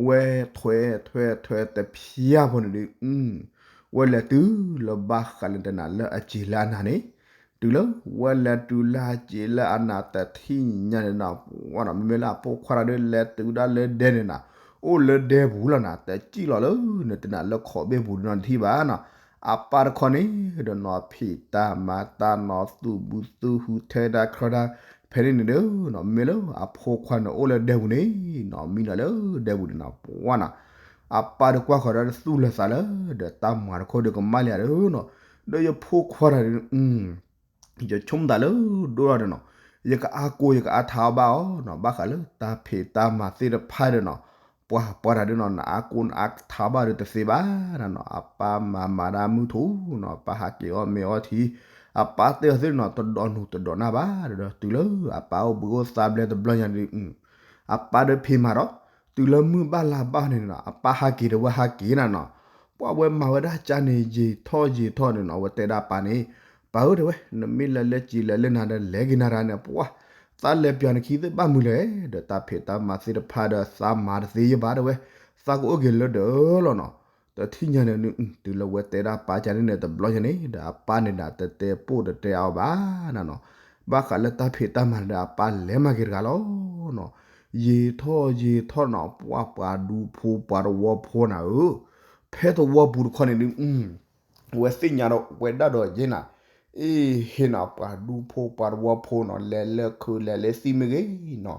ဝဲထွဲထွဲထွဲတဖျၢၣ်ဖိန့ၣ်ဒုး ဝဲလဲၤတုၤလၢဘၣ်ဃးလၢနတဲနၤလၢအစ့ၤလၢအနၤန့ၣ်, တုၤလၢဝဲလဲၤတုၤလၢအစ့ၤလၢအနၤတထံၣ်ညါန့ၣ်နၤ, မ့မ့ၢ်လၢအဖိခွါတဂၤဒုးလဲၤတုၤဒၣ်လၢဒဲန့ၣ်နၤ, အိၣ်လၢဒဲပူၤလီၤနၤ တစံၣ်လီၤလၢနတဲနၤလၢခီၣ်ဘ့ၣ်ပူၤဒုးနီၤတထံၣ်ဘၣ်နီၤ, အပၢ်တခီန့ၣ်ဒီးနီၤ ဖံးတၢ်မၤတၢ်နီၤ သူၣ်ဘုသူၣ်ဟု ထဲတၢ်ချီတၢ် ဖဲန့ၣ်န့ၣ်ဒီးနီၤ မ့ၢ်လၢအဖိခွါန့ၣ်အိၣ်လၢဒဲပူၤန့ၣ်နီၤ မံနီၤလၢဒဲပူၤန့ၣ်နီၤ ပှၢ်နီၤ အပၢ်ဒီးကွၢ်ဃီၤဒီးသူၣ်လၢသးလၢ ဒီးတၢ်မၤတခီဒီးကမၣ်လံဧါဒီးနီၤ ဒီးယဖိခွါတဂၤဒီး ယဆိကမိၣ်သးလၢဒိၣ်ထီၣ်ဒီးနီၤ ယကအါကိယကအါထါအီၤဘၣ်အီၤနီၤ ဘၣ်ဃးလၢတၢ်ဖံးတၢ်မၤသ့ၣ်တဖၣ်ဒီးနီၤ ပှၤပှၤတၢ်ဒီးနီၤ နအါကိနအါထါဘၣ်ဒီးတသ့ဘၣ်နီၤ အပၢ်မၤမၤတၢ်မုၢ်ထူနီၤ အပၢ်ဟးက့ၤအီၣ်မ့ၤအီထံ အပၢ်တဲအီၤသ့ၣ်နီၤ တဒိးနူၤတဒိးနၢ်ဘၣ်ဒီး တုၤလၢအပၢ်အိၣ်ဘှံးအိၣ်သါဘျဲတဘျီညါဒီး အပၢ်ဒီးဖံးမၤဒီး တုၤလၢမုၢ်ဘၣ်လါဘၣ်န့ၣ်နီၤ အပၢ်ဟးက့ၤဒီးဝဲဟးက့ၤနၤနီၤ ပှၤဝဲမၤဝဲဒၣ်ကၢ်န့ၣ် ယံာ်ထီၣ်ယံာ်ထီၣ်န့ၣ်နီၤ အဝဲတဲဒၣ်အပၢ်န့ၣ် ပၢ်ဧၢတဲဝဲ နမ့ၢ်လဲၤလၢက့ၤလဲၤလၢနၤဒီး လဲၤက့ၤနၤတၢ်န့ၣ် ပှၤ သးလဲၤပျးနခံသ့ၣ်ဘၣ်မုာ်လဲၣ် ဒီးတၢ်ဖံးတၢ်မၤသ့ၣ်တဖၣ်ဒီးသးမၤတသ့ယဘၣ်တဲဝဲ သးကအိၣ်က့ၤလၢဒၢးလီၤနီၤ တထံၣ်ညါန့ၣ် တုၤလၢဝဲတဲဒၣ်ပၢ်ကၢ်န့ၣ်န့ၣ် တဘျီညါန့ၣ် ဒီးအပၢ်န့ၣ်ဒၣ်တတဲပိၢ်တတဲအီၤဘၣ်နၤနီၤ ဘၣ်ဃးလၢတၢ်ဖံးတၢ်မၤဒီးအပၢ်လဲၤမၤက့ၤတဂၤလီၤနီၤ ယံာ်ထီၣ်ယံာ်ထီၣ်နီၤ ပှၤပှၤဒူဖိပှၤတဝီဖိနၤဧၢ ဖဲတဝီပူၤတခီန့ၣ်ဒုး ဝဲသ့ၣ်ညါဒီးဝဲဒၣ်ဒီးယဲနၤ အ့ဟ့နၤ ပှၤဒူဖိပှၤတဝီဖိနီၤ လဲၤလၢခုးလဲၤလၢသံၣ်မ့ၢ်ဂ့ၤနီၤ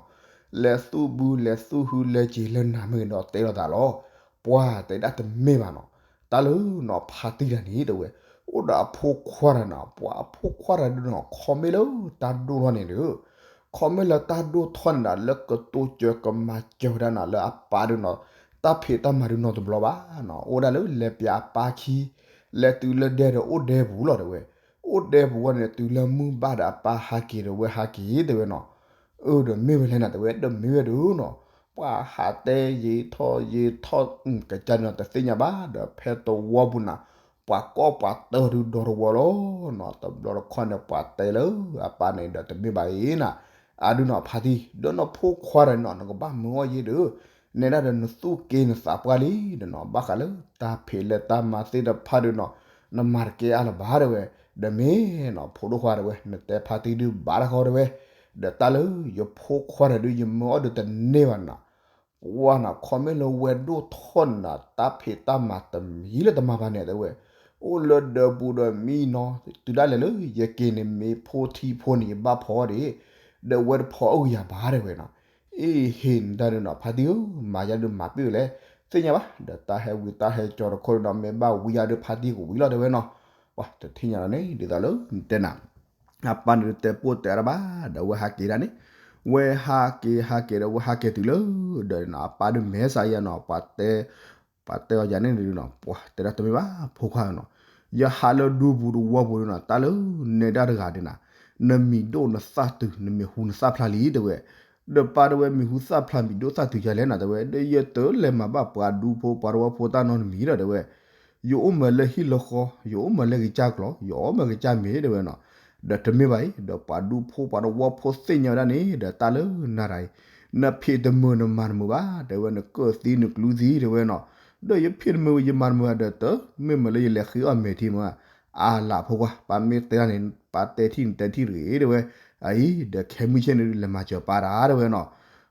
လဲၤသူၣ်ဘုလဲၤသူၣ်ဟုလဲၤက့ၤလၢနၤမ့ၢ်ဂ့ၤဒီးတဲလိာ်သးလီၤ ပှၤတဲဒၣ်တမ့ၢ်ဘၣ်နီၤ တၢ်လၢနီၤဖါတံၢ်တၢ်န့ၣ်တဲဝဲ အိၣ်ဒီးအဖိခွါတဂၤနီၤ ပှၤအဖိခွါတဂၤဒုးနီၤ ခီမ့ၢ်လၢတၢ်ဒိၣ်ထီၣ်န့ၣ်ဒီး ခီမ့ၢ်လၢတၢ်ဒိၣ်ထီၣ်န့ၣ်ဒီး လၢကတိၤစၢၤကမၤစၢၤဝဲဒၣ်နီၤ လၢအပၢ်ဒုးနီၤ တၢ်ဖံးတၢ်မၤဒုးနီတဘျီဘၣ်နီၤ အိၣ်ဒၣ်လၢလဲၤပျးအပၢ်ခံ လဲၤတုၤလၢဒဲဒီးအိၣ်ဒဲပူၤလီၤတဲဝဲ အိၣ်ဒဲပူၤဝဲန့ၣ် တုၤလၢမုၢ်ဘၣ်ဒီးအပၢ်ဟးက့ၤဒီးဝဲဟးက့ၤတဲဝဲနီၤ အၢ ဒီးမ့ၢ်ဝဲလဲၣ်နၤတဲဝဲ ဒီးမ့ၢ်ဝဲဒုးနီၤ ပှၤဟးတဲယံာ်ထီၣ်ယံာ်ထီၣ် ကစၢ်န့ၣ်နီၤ တသ့ၣ်ညါဘၣ် ဒီးဖဲတဝီပူၤနၤ ပှၤကီၢ်ပှၤတၢၢ်ဒုးဒီတဝီလီၤနီၤ တဘျီတခီန့ၣ် ပှၤတဲလၢအပၢ်န့ၣ်ဒီးတမ့ၢ်ဘၣ်အံၤနၤ အဒုးနီၤဖါတံၢ် ဒီးနဖိခွါဒီးနီၤ နကဘၣ်မၢအီၣ်ယဲဒီး နဲဒၣ်ဒီးနသူၣ်က့နသးပှၢ်လံဒီးနီၤ ဘၣ်ဃးလၢတၢ်ဖံးလၢတၢ်မၤသ့ၣ်တဖၣ်ဒီးနီၤ နမၤတကဲအါလၢၤဘၣ်တဲဝဲ ဒီးမ့ၢ်နီၤ ဖိဒိၣ်ခွါတဲဝဲ နတဲဖါတံၢ်ဒုးဘၣ်တၢ်ဃီတဲဝဲ ဒီးတၢ်လၢယဖိခွါတဂၤဒုး ယမၢအီၣ်ဒီးတန့ၢ်ဘၣ်နၤ ပှၤနီၤ ခီမ့ၢ်လၢဝဲဒိၣ်ထီၣ်နၤ တၢ်ဖံးတၢ်မၤတမံၤလၢတမၤဘၣ်န့ၣ်တဲဝဲ အိၣ်လၢဒၢးပူၤဒီးမံနီၤ တုၤဒၣ်လဲာ်လၢယက့ၤန့ၣ် မ့ၤဖိထံဖိန့ၣ် ယဘၣ်ဖီအီၣ်ဒံး ဒီးဝဲတဖီအီၣ်ဂံၢ်ယၤဘၣ်တဲဝဲနီၤ အ့ဟ့ၣ်နတၢ်ဒုးနီၤ ဖါတံၢ်ဧၢ မၤယၤဒုးမၤပ့ၢ်ဝဲလဲၣ် သ့ၣ်ညါဘၣ် ဒီးတၢ်ဟဲဝံၤတၢ်ဟဲကၠီတခီဒီး မ့ၢ်ဘၣ်ဝံၤယၤဒုးဖါတံၢ်ကဝံၤလီၤတဲဝဲနီၤ ပှၤတထံၣ်ညါလီၤန့ၣ် ဒ်သိးလၢနတဲနၤ အပၢ်န့ၣ်တတဲပိၢ်တဲအါတၢ်ဘၣ် ဒီးဝဲဟးက့ၤဒၣ်န့ၣ် ဝဲဟးက့ၤဟးက့ၤဒီးဝဲဟးက့ၤတုၤလၢ ဒီးအပၢ်ဒုးမဲာ်ဆါယၤနီၤ ပှၤတဲ ပှၤတဲအီၤယၤန့ၣ်ဒုးနီၤ ပှၤတဲဒၣ်တမ့ၢ်ဘၣ်ဖိခွါနီၤ ယဟးလၢဒူပူၤတဝီပူၤဒုးနီၤ တၢ်လၢနဲဒၣ်တဂၤဒုးနၤ နမံၤဒိၣ်နသၣ်တုၤ နမံၤဟူနသၣ်ဖျါလံတဲဝဲ ဒီးပၢ်တဲဝဲ မံၤဟူသၣ်ဖျါမံၤဒိၣ်သၣ်တုၤယၤလဲၣ်နၤတဲဝဲ ဒီးယတလဲၤမၤဘၣ်ပှၤဒူဖိပှၤတဝီဖိတၢ်နီတမံၤဒီးတဲဝဲ ယအိၣ်မၤလၢဟံၣ်လၢဃီ ယအိၣ်မၤလၢကစၢ်ကျီ ယအိၣ်မၤကစၢ်မ့ၤတဲဝဲနီၤ ဒီးတမ့ၢ်ဘၣ်အံၤ ဒီးပှၤဒူဖိပှၤတဝီဖိသ့ၣ်ညါဝဲဒၣ်န့ၣ် ဒီးတၢ်လၢနၤတဂၤအံၤ နဖံးတမုာ်နမၤတမုာ်ဘၣ် တဲဝဲ နကၢၣ်သံနကျူသံတဲဝဲနီၤ ဒီးယဖံးတမုာ်ယမၤတမုာ်ဒီး တမ့ၢ်မၤလၢယလဲၤဃ့အီၣ်မ့ၤထံမး အါလၢဖိခွါ ပၢ်မ့ၢ်တဲဒၣ်န့ၣ် ပၢ်တဲထံၣ်နတဲထံၣ်တဂ့ၤတဲဝဲ အအံၤ ဒီးခဲမုၢ်ဆ့ၣ်န့ၣ်ဒုး လဲၤမၤစၢၤပၢ်တၢ်တဲဝဲနီၤ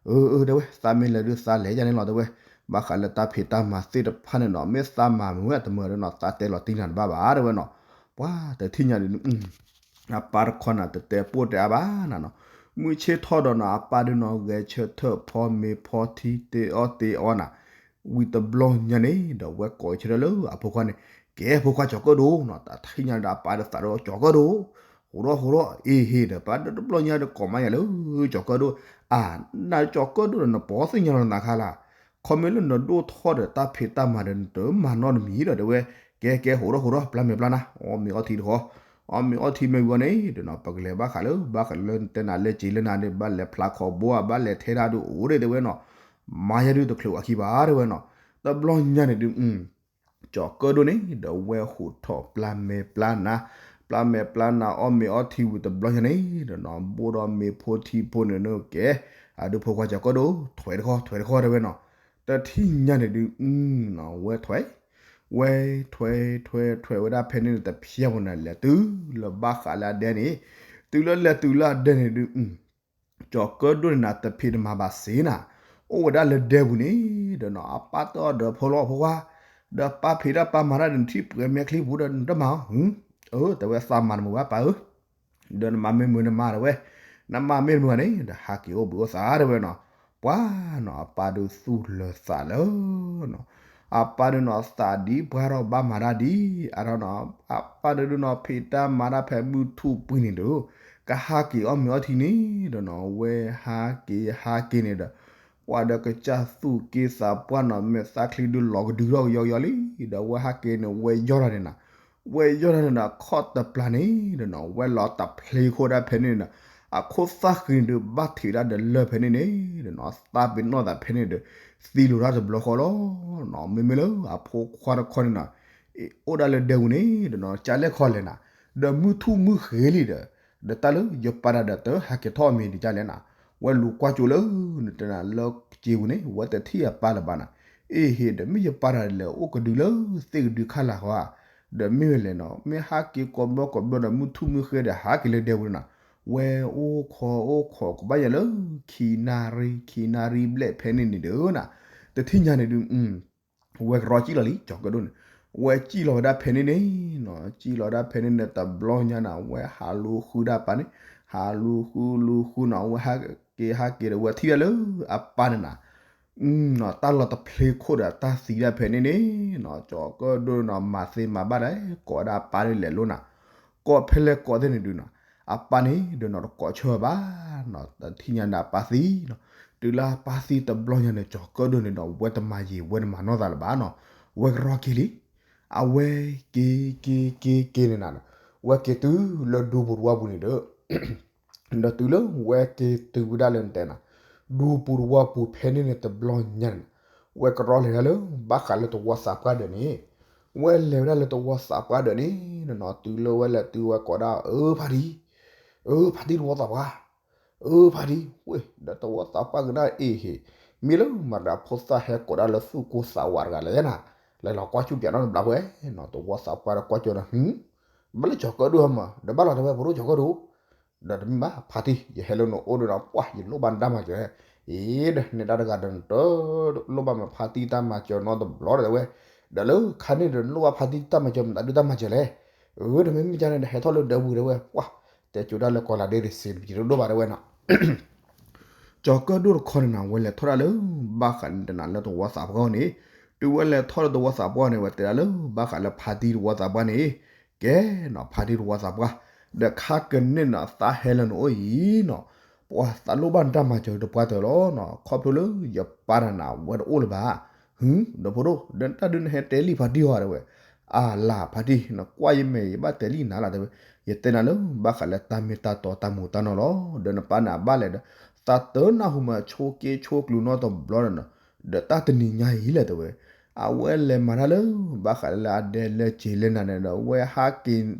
အၢ အၢ တဲဝဲ သးမ့ၢ်လဲၤဒုးသးလဲၤယၤန့ၣ်လီၤတဲဝဲ ဘၣ်ဃးလၢတၢ်ဖံးတၢ်မၤသ့ၣ်တဖၣ်န့ၣ်နီၤ မ့ၢ်သးမၤမုာ်ဝဲတမုာ်ဒီးနီၤ သးတဲလီၤတံၢ်နၤတဘၣ်ဘၣ်တဲဝဲနီၤ ပှၤတထံၣ်ညါဒုး အပၢ်တခီနၤ တတဲပိၢ်တဲအါဘၣ်နၤနီၤ မုၢ်ဆ့ၣ်ထီၣ်ဒီးနီၤ အပၢ်ဒုးနီၤ ဂဲၤဆၢထၢၣ်ဖီမ့ၤဖီထံ တ့အီၣ်တ့အီနၤ ဝံၤတဘျီညါန့ၣ် ဒီးဝဲကိးဆၢထၢၣ်လၢအဖိခွါန့ၣ် ကဲဖိခွါကၠီၤကၢၣ်ဒိၣ်နီၤ တထံၣ်ညါဒီးအပၢ်ဒီးသးဒီးကၠီၤကၢၣ်ဒိၣ် ဟိးထီၣ်ဟိးထီၣ် အ့ဟ့ၣ်ဒီးပၢ်ဒီးတဘျီညါဒီးကိးမးယၤလၢ ကၠီၤကၢၣ်ဒိၣ် အါ နကၠီၤကၢၣ်ဒိၣ်ဒီးနပီၢ်သ့ၣ်ညါလီၤနသးခါလၢ် ခီမ့ၢ်လၢနဒိၣ်ထီၣ်ဒီးတၢ်ဖံးတၢ်မၤဒီးနတမၤနီတမံၤဒီးတဲဝဲ ကဲကဲဟိးထီၣ်ဟိးထီၣ် ပျၢ်မဲာ်ပျၢ်နါ အီၣ်မ့ၤအီထံတခီ အီၣ်မ့ၤအီထံမ့ၢ်ဝံၤအီၤန့ၣ် ဒီးနီၤ ပကလဲၤဘၣ်ဃးလၢ ဘၣ်ဃးလၢတဲနၤလၢက့ၤလၢနၤန့ၣ် ဘၣ်လဲၤဖျါခီဘိဧါ ဘၣ်လဲၤထဲဒၣ်ဒုးအိၣ်ဒၣ်တဲဝဲနီၤ မၤယၤဒုးတချုးအခံဘၣ်တဲဝဲနီၤ တဘျီညါန့ၣ်ဒုး ကၠီၤကၢၣ်ဒိၣ်န့ၣ် ဒီးဝဲဟိးထီၣ်ပျၢ်မဲာ်ပျၢ်နါ ပျၢ်မဲာ်ပျၢ်နါ အီၣ်မ့ၤအီထံဝံၤတဘျီညါန့ၣ် ဒီးနီၤ ဘိၣ်ဒီးမ့ၤဖိထံဖိန့ၣ်ကဲ အဒုးဖိခွါကၠီၤကၢၣ်ဒိၣ် ထွဲတခီ ထွဲတခီတဲဝဲနီၤ တထံၣ်ညါန့ၣ်ဒုး ဝဲထွဲ ဝဲထွဲထွဲထွဲဝဲဒၣ်ဖဲန့ၣ်တဖျၢၣ်ဖိန့ၣ် လဲၤတုၤလၢဘၣ်ဃးလၢအဒဲန့ၣ် တုၤလၢလဲၤတုၤလၢအဒဲန့ၣ်ဒုး ကၠီၤကၢၣ်ဒိၣ်န့ၣ်နၤ တဖံးတမၤဘၣ်စ့နၤ အိၣ်ဝဲဒၣ်လၢဒဲပူၤန့ၣ် ဒီးနီၤ အပၢ်တဲအီၤဒီးဖိလီၤဖိခွါ ဒီးပၢ်ဖံးတၢ်ပၢ်မၤတၢ်ဒီး နထံၣ်ပှဲၤမဲာ်ချံပူၤဒီး နတမၤအီၤ, အၢ တဲဝဲ သးမၤတမုာ်ဘၣ်ပၢ်ဧၢ, ဒီးနမၤမ့ၢ်မုာ်နမၤတဲဝဲ, နမၤမ့ၢ်တမုာ်န့ၣ် ဒီးဟးက့ၤအိၣ်ဘှံးအိၣ်သါတဲဝဲနီၤ, ပှၤနီၤ အပၢ်ဒုးသူၣ်လၢၤသးလၢ နီၤ, အပၢ်ဒုးနီၤသးဒ်ပှၤဒီးဘၣ်မၤတၢ်ဒ်, အနီၤ, အပၢ်ဒုးနီၤဖံးတၢ်မၤတၢ်ဖဲမုၢ်ထူၣ်ပှဲၤန့ၣ်ဒီး, ကဟးက့ၤအီၣ်မ့ၤအီထံန့ၣ်ဒီးနီၤ ဝဲဟးက့ၤဟးက့ၤန့ၣ်ဒီး ပှၤဒီးကစၢ်သူၣ်က့သးပှၢ်နီၤ မဲာ်သၣ်ချံဒုးလီၤကဒုထီၣ်ကယီကယီလံ, ဒီးဝဲဟးက့ၤန့ၣ် ဝဲယီၢ်ထီၣ်န့ၣ်နီၤ, ဝဲယီၢ်ထီၣ်န့ၣ်ဒီး ခီၣ်တပျၢ်န့ၣ်ဒီးနီၤ ဝဲလီၤတဖျ့ခိၣ်ဒၣ်ဖဲန့ၣ်နီၤ, အခိၣ်သၣ်ဃံန့ၣ်ဒုး ဘၣ်ထံးဒၣ်ဒီးလၢၢ်ဖဲန့ၣ်န့ၣ်ဒီးနီၤ သးပ့ၤနီၣ်သးဖဲန့ၣ်ဒီး သံလိာ်တၢ်တဘျီဃီလီၤ. မ့မ့ၢ်လၢအဖိခွါတခီန့ၣ်နီၤ အိၣ်ဒၣ်လၢဒဲပူၤန့ၣ်ဒီးနီၤ ကၢ်လဲၣ်ခီလဲၣ်နၤ, ဒီးမုၢ်ထူၣ်မုၢ်ဃ့လံဒီး, ဒီးတၢ်လၢယပၢ်တၢ်ဒီးတဟးက့ၤထီၣ်အမံၤဒ်ကၢ်လဲၣ်နၤ, ဝဲလူၤကွၢ်ကၠိလၢ နတဲနၤလၢကၠ့ပူၤန့ၣ် ဝဲတထံၣ်အပၢ်လၢၤဘၣ်နၤ, အ့ဟ့ၣ် ဒီးမ့ၢ်ယပၢ်တၢ်လဲၤအိၣ်ကဒုလၢသ့ၣ်ကဒုခါလၢ်ဃီဧါ, ဒီးမ့ၢ်ဝဲလဲၣ်နီၤ မ့ၢ်ဟးက့ၤကိးဘျီကိးဘျီဒီး မုၢ်ထူၣ်မုၢ်ဃ့ဒီးဟးက့ၤလၢဒဲပူၤန့ၣ်နီၤ, ဝဲအိၣ်ခိးအိၣ်ခိးကဘၣ်ယၤလၢ ခံနၣ်ရံၣ် ခံနၣ်ရံၣ်ဘျဲၣ်ဖဲန့ၣ်န့ၣ်ဒီးနၤ, တထံၣ်ညါန့ၣ်ဒုး ဝဲကရီစံၣ်လီၤလံ ကၠီၤကၢၣ်ဒိၣ်န့ၣ်, ဝဲစံၣ်လီၤဝဲဒၣ်ဖဲန့ၣ်န့ၣ်နီၤ စံၣ်လီၤဝဲဒၣ်ဖဲန့ၣ်န့ၣ်တဘျီညါနၤ ဝဲဟးလူၤဃုဒၣ်ပၢ်န့ၣ်, ဟးလူၤဃုလူၤဃုနီၤ ဝဲဟးက့ၤဟးက့ၤဒီး ဝဲထံၣ်ဒၣ်လၢအပၢ်န့ၣ်နၤ တၢ်လီၤတဖျ့ခိၣ်ဒီးတၢ်သံဒၣ်ဖဲန့ၣ်န့ၣ်နီၤ ကၠီၤကၢၣ်ဒိၣ်နီၤ မၤသ့မၤဘၣ်ဒီး ကိးဝဲဒၣ်အပၢ်န့ၣ်လဲၤလိၤနၤ, ကိးဖဲလဲၣ်ကိးသ့ၣ်န့ၣ်ဒုးနီၤ, အပၢ်န့ၣ်ဒီးနီၤတကိးဆၢဘၣ်နီၤ တထံၣ်ညါန့ၣ်အပၢ်သံနီၤ, တုၤလၢအပၢ်သံတဘျီညါန့ၣ် ကၠီၤကၢၣ်ဒိၣ်န့ၣ်ဒီး ဝဲတမၤယံာ်ဝဲတမၤနီၢ်သးလၢၤဘၣ်နီၤ, ဝဲကရီက့ၤလံ အဝဲက့ၤက့ၤက့ၤက့ၤန့ၣ်နၤ, ဝဲက့ၤတုၤလၢဒူပူၤတဝီပူၤန့ၣ်ဒီး ဒီးတုၤလၢဝဲက့ၤတုၤဝဲဒၣ်လၢနတဲနၤ, ဒူပူၤတဝီပူၤဖဲန့ၣ်န့ၣ်တဘျီညါန့ၣ်, ဝဲကရီလဲၤဒၣ်လၢ ဘၣ်ဃးလၢတဝီသးပှၢ်ဒၢးန့ၣ်, ဝဲလဲၤဝဲဒၣ်လၢတဝီသးပှၢ်ဒၢးန့ၣ်နီၤ တုၤလၢဝဲလဲၤတုၤဝဲကိးဒၣ် အၢ ဖါတံၢ်, အၢ ဖါတံၢ်တဝီသးပှၢ်, အၢ ဖါတံၢ် ဝ့ၢ် ဒီးတဝီသးပှၢ်ကနၣ်အ့ဟ့ၣ်, မ့ၢ်လၢမတၤဖိသၣ်ဟဲကိးဒၣ်လၢသူၣ်ကိၢ်သးဝးတဂၤလဲၣ်နၤ, လဲၤလီၤကွၢ်ဆူၣ်ပၠးနီတဘျီဝဲနီၤ တဝီသးပှၢ်ဒီးကွၢ်ကၠိဒီး ဘၣ်လၢကၠီၤကၢၣ်ဒိၣ်ဟဲမး ဒီးဘၣ်လီၤတဲဝဲ ဖိဒိၣ်ကၠီၤကၢၣ်ဒိၣ်, ဒီးတမ့ၢ်ဘၣ် ဖါတံၢ် ယဟဲလၢနအိၣ်ဒီးနီၤ ပှၢ် ယလိၣ်ဘၣ်နတၢ်မၤစၢၤ, အ့ ဒီးနဲဒၣ်တဂၤဒီးနတလိၣ်ဘၣ်မးဖါတံၢ်တၢ်မၤစၢၤနီတဘျီဒီးတဲဝဲ, ဒီးလၢခါန့ၣ်ဒီးနလိၣ်ဘၣ်ဖါတံၢ်တၢ်မၤစၢၤမတၤဒုတၢ်မၤစၢၤလဲၣ်, အၢ ဒီးမ့မ့ၢ်ကန့ၣ်ဒီးဟဲထီၣ်လၢဒၢးပူၤတဲဝဲ ပှၢ် တဲကၠိဒၣ်လၢကီၤလၤဒ့တစ့း ယတဒိၣ်ဘၣ်တဲဝဲနီၤ ကၠီၤကၢၣ်ဒိၣ်တခီန့ၣ်နၤ ဝဲလဲၤထီၣ်ဒၣ်လၢ ဘၣ်ဃးန့ၣ်တနၤလၢတဝီသးပှၢ်န့ၣ်, တုၤဝဲလဲၤထီၣ်လၢတဝီသးပှၢ်န့ၣ် ဝဲတဲဒၣ်လၢ ဘၣ်ဃးလၢဖါတံၢ်တဝီသးပှၢ်န့ၣ်, ကဲနီၤ ဖါတံၢ်တဝီသးပှၢ်, ဒီးခါကန့ၣ်နီၤ သးဟဲလၢနအိၣ်အံၤနီၤ, ပှၤသးလိၣ်ဘၣ်နတၢ်မၤစၢၤတပှၢ်တၢၢ်လီၤနီၤ ခီဖျိလၢယပၢ်တနၤဝဲတအိၣ်လၢၤဘၣ်, ဟ ဒီးဖိဒိၣ် ဒီးတၢ်ဒုးနဟဲတဲလံဖါတံၢ်ဟီတဲဝဲ အလၤဖါတံၢ် နကွၢ်ယမဲာ် ယဘၣ်တဲလံနၤလီၤတဲဝဲ, ယတဲနၤလၢ ဘၣ်ဃးလၢတၢ်မ့ၢ်တၢ်တီတၢ်မူးတၢ်နီၢ်လီၤ. ဒီးနပၢ်န့ၣ်အဘၣ်လဲၣ်ဒီး သးတနၢ်ဟူမးဆိးက့ဆိးကျူးနီတဘျီဒီးနီၤ, ဒီးတၢ်တနံၤညါအံၤလဲၣ်တဲဝဲ, အဝဲလဲၤမၤတၢ်လၢ ဘၣ်ဃးလၢအဒဲလၢက့ၤလၢနၤန့ၣ်ဒီး ဝဲဟးက့ၤ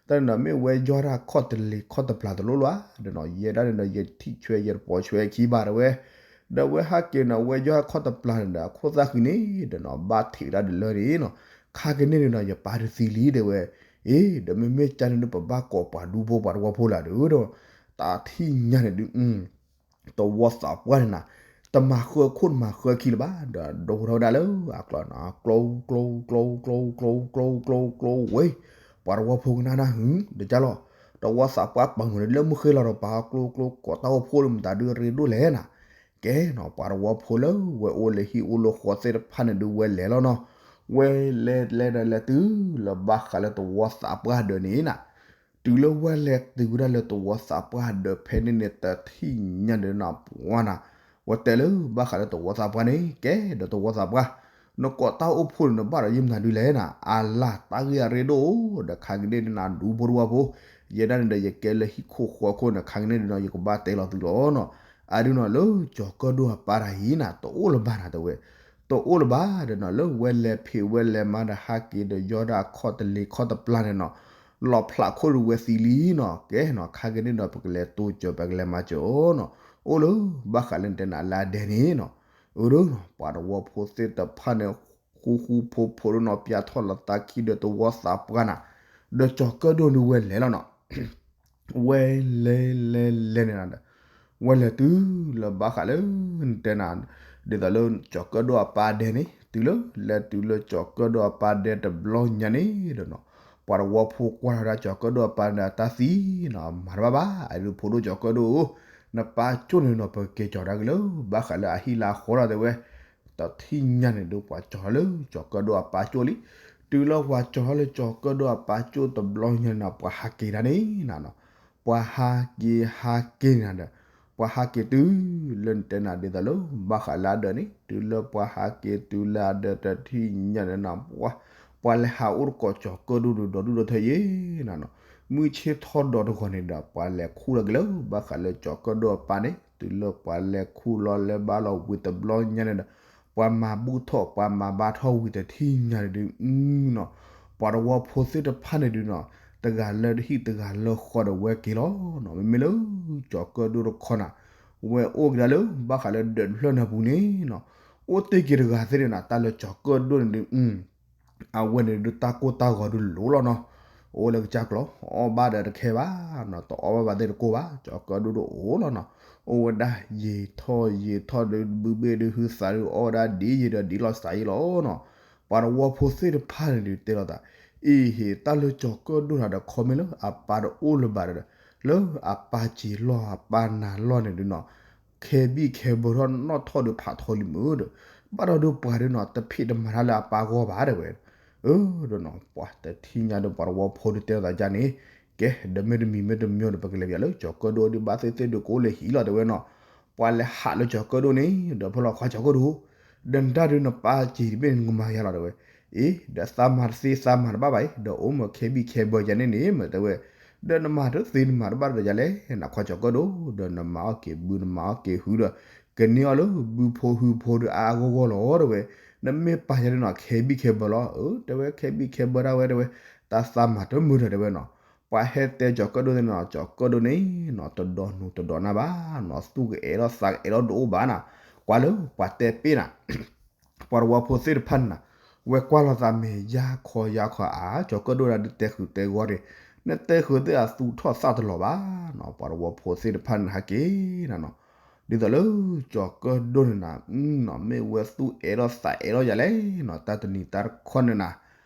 တၢ်န့ၣ်ဒီး မ့ၢ်ဝဲယီၢ်တၢ်ခီၣ်တလ့ၤခီၣ်တပျၢ်တလိၣ်လီၤဒီးနီၤ ယဲဒၣ်န့ၣ်ဒီး ယထံၣ်ဆွဲယတပိာ်ဆွဲခံဘၣ်တဲဝဲ, ဒီးဝဲဟးက့ၤန့ၣ် ဝဲယီၢ်တၢ်ခီၣ်တပျၢ်န့ၣ်ဒီး အခိၣ်သၣ်ဃံန့ၣ်ဒီးနီၤ ဘၣ်ထံးဝဲဒၣ်ဒီးလၢန့ၣ်နီၤ, ခါကန့ၣ်န့ၣ်ဒီး ယပၢ်တသံလံတဲဝဲ, အ့ ဒီးမ့မ့ၢ်ကန့ၣ်ဒုး ပဘၣ်ကိးပှၤဒူဖိပှၤတဝီဖိလၢဒုးဒီး တၢ်ထံၣ်ညါန့ၣ်ဒုး တဝီသးပှၢ်န့ၣ်နၤ, တမၤဃၢခိၣ်တမၤဃၢခံလၢၤဘၣ် ဒီးဒိးထီၣ်ဝဲဒၣ်လၢအကျီနီၤ ကျီ ကျီ ကျီ ကျီ ကျီ ကျီ ကျီ ဝဲ, ပှၤတဝီဖိကနၣ်နၤ ဟ တကၢ်လီၤ, တဝီသးပှၢ်ပာ်မုာ်လၢမုၢ်ဃ့လီၤဒီးပာ်ကျိကျိကိးတၢ်အိၣ်ဖှိၣ်လၢမတၤဒုးအရ့ဒိၣ်လဲၣ်နၤ, ကဲနီၤ ပှၤတဝီဖိလၢဝဲအိၣ်လၢဟံၣ်အိၣ်လၢဃီသ့ၣ်တဖၣ်န့ၣ်ဒုးဝဲလဲၤလီၤနီၤ, ဝဲလဲၤလဲၤဒီးလဲၤတုၤလၢဘၣ်ဃးလၢတဝီသးပှၢ်ဒၢးန့ၣ်နၤ တုၤလၢဝဲလဲၤတုၤဝဲဒၣ်လၢတဝီသးပှၢ်ဒၢးဖဲန့ၣ်န့ၣ် တထံၣ်ညါဒီးနီၤ ပှၤနၤ, ဝဲတဲလၢဘၣ်ဃးလၢတဝီသးပှၢ်န့ၣ် ကဲဒီးတဝီသးပှၢ်, နကိးတၢ်အိၣ်ဖှိၣ်န့ၣ် နဘၣ်ဒီးယဲမနုၤဒုလဲၣ်နၤ, အလၤတၢ်ဂ့ၢ်အရ့ဒိၣ်အိၣ် ဒီးခါကန့ၣ်နၤဒူဖိတဝီဖိ, ယဲဒၣ်န့ၣ်ဒီးယကဲလၢဟံၣ်ခိၣ်ဃီခိၣ်န့ၣ် ခါကန့ၣ်ဒုနီၤ ယကဘၣ်တဲလီၤသုလီၤနီၤ, အဒုနီၤလၢကၠီၤကၢၣ်ဒိၣ်အပၢ်တၢ်အံၤနၤ တအိၣ်လၢၤဘၣ်နၤတဲဝဲ တအိၣ်လၢၤဘၣ်ဒီးနီၤ လၢဝဲလဲၤဖံးဝဲလဲၤမၤဒီးဟးက့ၤဒီးယီၢ်ဒၣ်ခီၣ်တလ့ၤခီၣ်တပျၢ်န့ၣ်နီၤ, လီၤဖျးခိၣ်ဒီးဝဲသံလံနီၤ, ကဲနီၤ ခါကန့ၣ်ဒီး ပကလဲၤတိစၢၤ ပကလဲၤမၤစၢၤအီၤနီၤ, အိၣ်လၢဘၣ်ဃးလၢနတဲနၤလၢအဒဲန့ၣ်နီၤ, အၢ ပှၤတဝီဖိသ့ၣ်တဖၣ်န့ၣ် ဃူဃူဖိးဖိးဒီးနီၤ ပၠးထီၣ်လီၤသးခံဒီးတဝီသးပှၢ်နၤ, ဒီးကၠီၤကၢၣ်ဒိၣ်ဒုးဝဲလဲၤလီၤနီၤ ဝဲလဲၤလဲၤလဲၤန့ၣ်နၤဒီး ဝဲလဲၤတုၤလၢဘၣ်ဃးလၢ နတဲနၤ ဒ်သိးလၢကၠီၤကၢၣ်ဒိၣ်အပၢ်ဒဲန့ၣ် တုၤလၢ လဲၤတုၤလၢကၠီၤကၢၣ်ဒိၣ်အပၢ်ဒဲတဘျီညါန့ၣ်ဒီးနီၤ, ပှၤတဝီဖိကွၢ်ထီၣ်ဝဲဒၣ်ကၠီၤကၢၣ်ဒိၣ်အပၢ်န့ၣ် အတၢ်သံနီၤမၤတဘၣ်ဘၣ်, အဒုးဖိဒိၣ်ကၠီၤကၢၣ်ဒိၣ်ဧၢ, နပၢ်ကၠိၣ်န့ၣ်နီၤ ပကက့ၤကၠီၤတၢ်က့ၤလၢ ဘၣ်ဃးလၢအဟံၣ်လၢအဃီလီၤတဲဝဲ, တထံၣ်ညါန့ၣ်ဒုး ပှၤကၠီၤထီၣ်လၢကၠီၤကၢၣ်ဒိၣ်အပၢ်ကၠိၣ်လံ, တုၤလၢပှၤကၠီၤထီၣ်လၢကၠီၤကၢၣ်ဒိၣ်အပၢ်ကၠိၣ်တဘျီညါန့ၣ်နီၤ ပှၤဟးက့ၤတၢ်န့ၣ်နီၤ ပှၤဟးက့ၤဟးက့ၤန့ၣ်ဒီး ပှၤဟးက့ၤတုၤလၢနတဲနၤဒ်သိးလၢ ဘၣ်ဃးလၢအဒၢးန့ၣ် တုၤလၢပှၤဟးက့ၤတုၤလၢအဒၢးတထံၣ်ညါန့ၣ်နီၤ ပှၤ ပှၤလဲၤဟးအိၣ်တကိးကၠီၤကၢၣ်ဒိၣ်ဒီးဒီဒူၣ်ဒီထၢယဲနီၤနီၤ, မုၢ်ဆ့ၣ်ထီၣ်ဒီးတဂီၤန့ၣ်ဒီး ပှၤလဲၤခူၣ်လီၤက့ၤလၢ ဘၣ်ဃးလၢကၠီၤကၢၣ်ဒိၣ်အပၢ်န့ၣ် တုၤလၢပှၤလဲၤခူၣ်လီၤလဲၤဘါလီၤဝံၤတဘျီညါန့ၣ်ဒီး ပှၤမၤဘူၣ်ထီၣ် ပှၤမၤဘါထီၣ်ဝံၤတထံၣ်ညါန့ၣ်ဒုး နီၤ ပှၤတဝီဖိသ့ၣ်တဖၣ်န့ၣ်ဒုးနီၤ တဂၤလၢတဟံၣ်တဂၤလၢဃီဒီးဝဲက့ၤလီၤနီၤ, မ့မ့ၢ်လၢကၠီၤကၢၣ်ဒိၣ်တခီနီၤ ဝဲအိၣ်က့ၤဒၣ်လၢ ဘၣ်ဃးလၢဒၢးတဖျၢၣ်နၢ်ပူၤန့ၣ်နီၤ, အိၣ်တ့ၢ်က့ၤတဂၤသ့ၣ်န့ၣ်နီၤ တၢ်လၢကၠီၤကၢၣ်ဒိၣ်န့ၣ်ဒုး အဝဲန့ၣ်ဒုးတၢ်ကိၢ်တၢ်ဂီၤဒုးလိၤလီၤနီၤ, အိၣ်လၢကစၢ်ကျီၤ အီၣ်ဘၣ်ဒီးတခဲဘၣ်နီၤ, တအီၣ်ဘၣ်ဘၣ်သ့ၣ်တကိၢ်ဘၣ်, ကၠီၤကၢၣ်ဒိၣ်ဒုးအိၣ်လီၤနီၤ, အိၣ်ဝဲဒၣ်ယံာ်ထီၣ်ယံာ်ထီၣ်ဒုး ဘုဘ့ၣ်ဒုးဟုသးဒုး အီၣ်ဝဲဒၣ်ဒ်ယံာ်ဒီးဒ်လီၤစးယံာ်လီၤနီၤ, ပှၤတဝီဖိသ့ၣ်တဖၣ်န့ၣ်ဒုးတဲလိာ်သး, အ့ဟ့ၣ် တၢ်လၢကၠီၤကၢၣ်ဒိၣ်တၢ်ဒီးခီမ့ၢ်လၢအပၢ်တအိၣ်လၢၤဘၣ်ဒီး လၢအပၢ်စ့ၤလီၢ်အပၢ်နၤလီၢ်န့ၣ်ဒုးနီၤ ခဲဘံၣ်ခဲဘၢထီၣ်နီၣ်ထီၣ်ဒုးဖးထီလံမုၢ်ဒီး, ဘၣ်ဒီးဒုးပှၤဒုးနီၤ တဖံးတမၤတၢ်လၢအပၢ်ဂီၢ်ဘၣ်တဲဝဲ, အၢ ဒီးနီၤ ပှၤတထံၣ်ညါဒီးပှၤတဝီဖိဒုးတဲလိာ်သးဒ်န့ၣ်, ကဲ ဒီးမ့တမံၤမ့တမံၤဒီး ပကလဲၤပၠးလၢကၠီၤကၢၣ်ဒိၣ်ဒုး ဘၣ်သ့ၣ်သ့ၣ်ဒုးကအိၣ်လၢဟံၣ်လီၤတဲဝဲနီၤ, ပှၤလဲၤဟးလၢကၠီၤကၢၣ်ဒိၣ်န့ၣ် ဒီးဖဲလီၤခွါကၠီၤကၢၣ်ဒိၣ်, ဒီးနတၢ်ဒုးနပၢ်စ့ၤတဘ့ၣ်န့ၣ် နကမၤယါလီၤတဲဝဲ, အ့ ဒီးသးမၤတသ့သးမၤတဘၣ်ဘၣ်အံၤ ဒီးအိၣ်မ့ၢ်ခဲဘံၣ်ခဲဘၢယၤန့ၣ်န့ၣ် မ့ၢ်တဲဝဲ, ဒီးနမၤတသ့နမၤတဘၣ်ဒီးယၤလဲၣ် နခွါကၠီၤကၢၣ်ဒိၣ် ဒီးနမၤအီၣ်က့ၤဘုနမၤအီၣ်က့ၤဟုဒီး ကန့ၢ်အီၤလၢဘုဖိဟုဖိဒီးအါအါဂီၢ်ဂီၢ်လီၤတဲဝဲ, နမ့ၢ်ပာ်ယၤဒုးနီၤ ခဲဘံၣ်ခဲဘၢလီၤ, အၢ တဲဝဲ ခဲဘံၣ်ခဲဘၢဒၣ်ဝဲတဲဝဲ, တၢ်သးမၤတမုာ်ဒီးတဲဝဲနီၤ, ပှၤဟဲတဲကၠီၤကၢၣ်ဒိၣ်သ့ၣ်နီၤ ကၠီၤကၢၣ်ဒိၣ်န့ၣ်နီၤ တဒိးနူၤတဒိးနၢ်ဘၣ်နီၤ သူၣ်ကအဲၣ်ထီၣ်သးကအဲၣ်ထီၣ်တအိၣ်ဘၣ်နီၤ, ကွၢ်လၢပှၤတဲပ့ၢ်နၤ ပှၤတဝီဖိသ့ၣ်တဖၣ်န့ၣ်နီၤ, ဝဲကွၢ်လီၤသးမဲာ်ယါခီယါခီအါ ကၠီၤကၢၣ်ဒိၣ်ဒၣ်ဒုးတဲဃုာ်တဲဂီၤဒံး, နတဲဃုာ်သ့ၣ်အသူၣ်ထီၣ်သးတလီၤဘၣ်နီၤ, ပှၤတဝီဖိသ့ၣ်တဖၣ်န့ၣ်ဟဲက့ၤနၤနီၤ, ဒ်သိးလၢကၠီၤကၢၣ်ဒိၣ်န့ၣ်နီၤ မ့ၢ်ဝဲသူၣ်အဲၣ်ထီၣ်သးအဲၣ်ထီၣ်ယၤလဲၣ်နီၤ, တၢ်တနံၤတၢ်တခီန့ၣ်နီၤ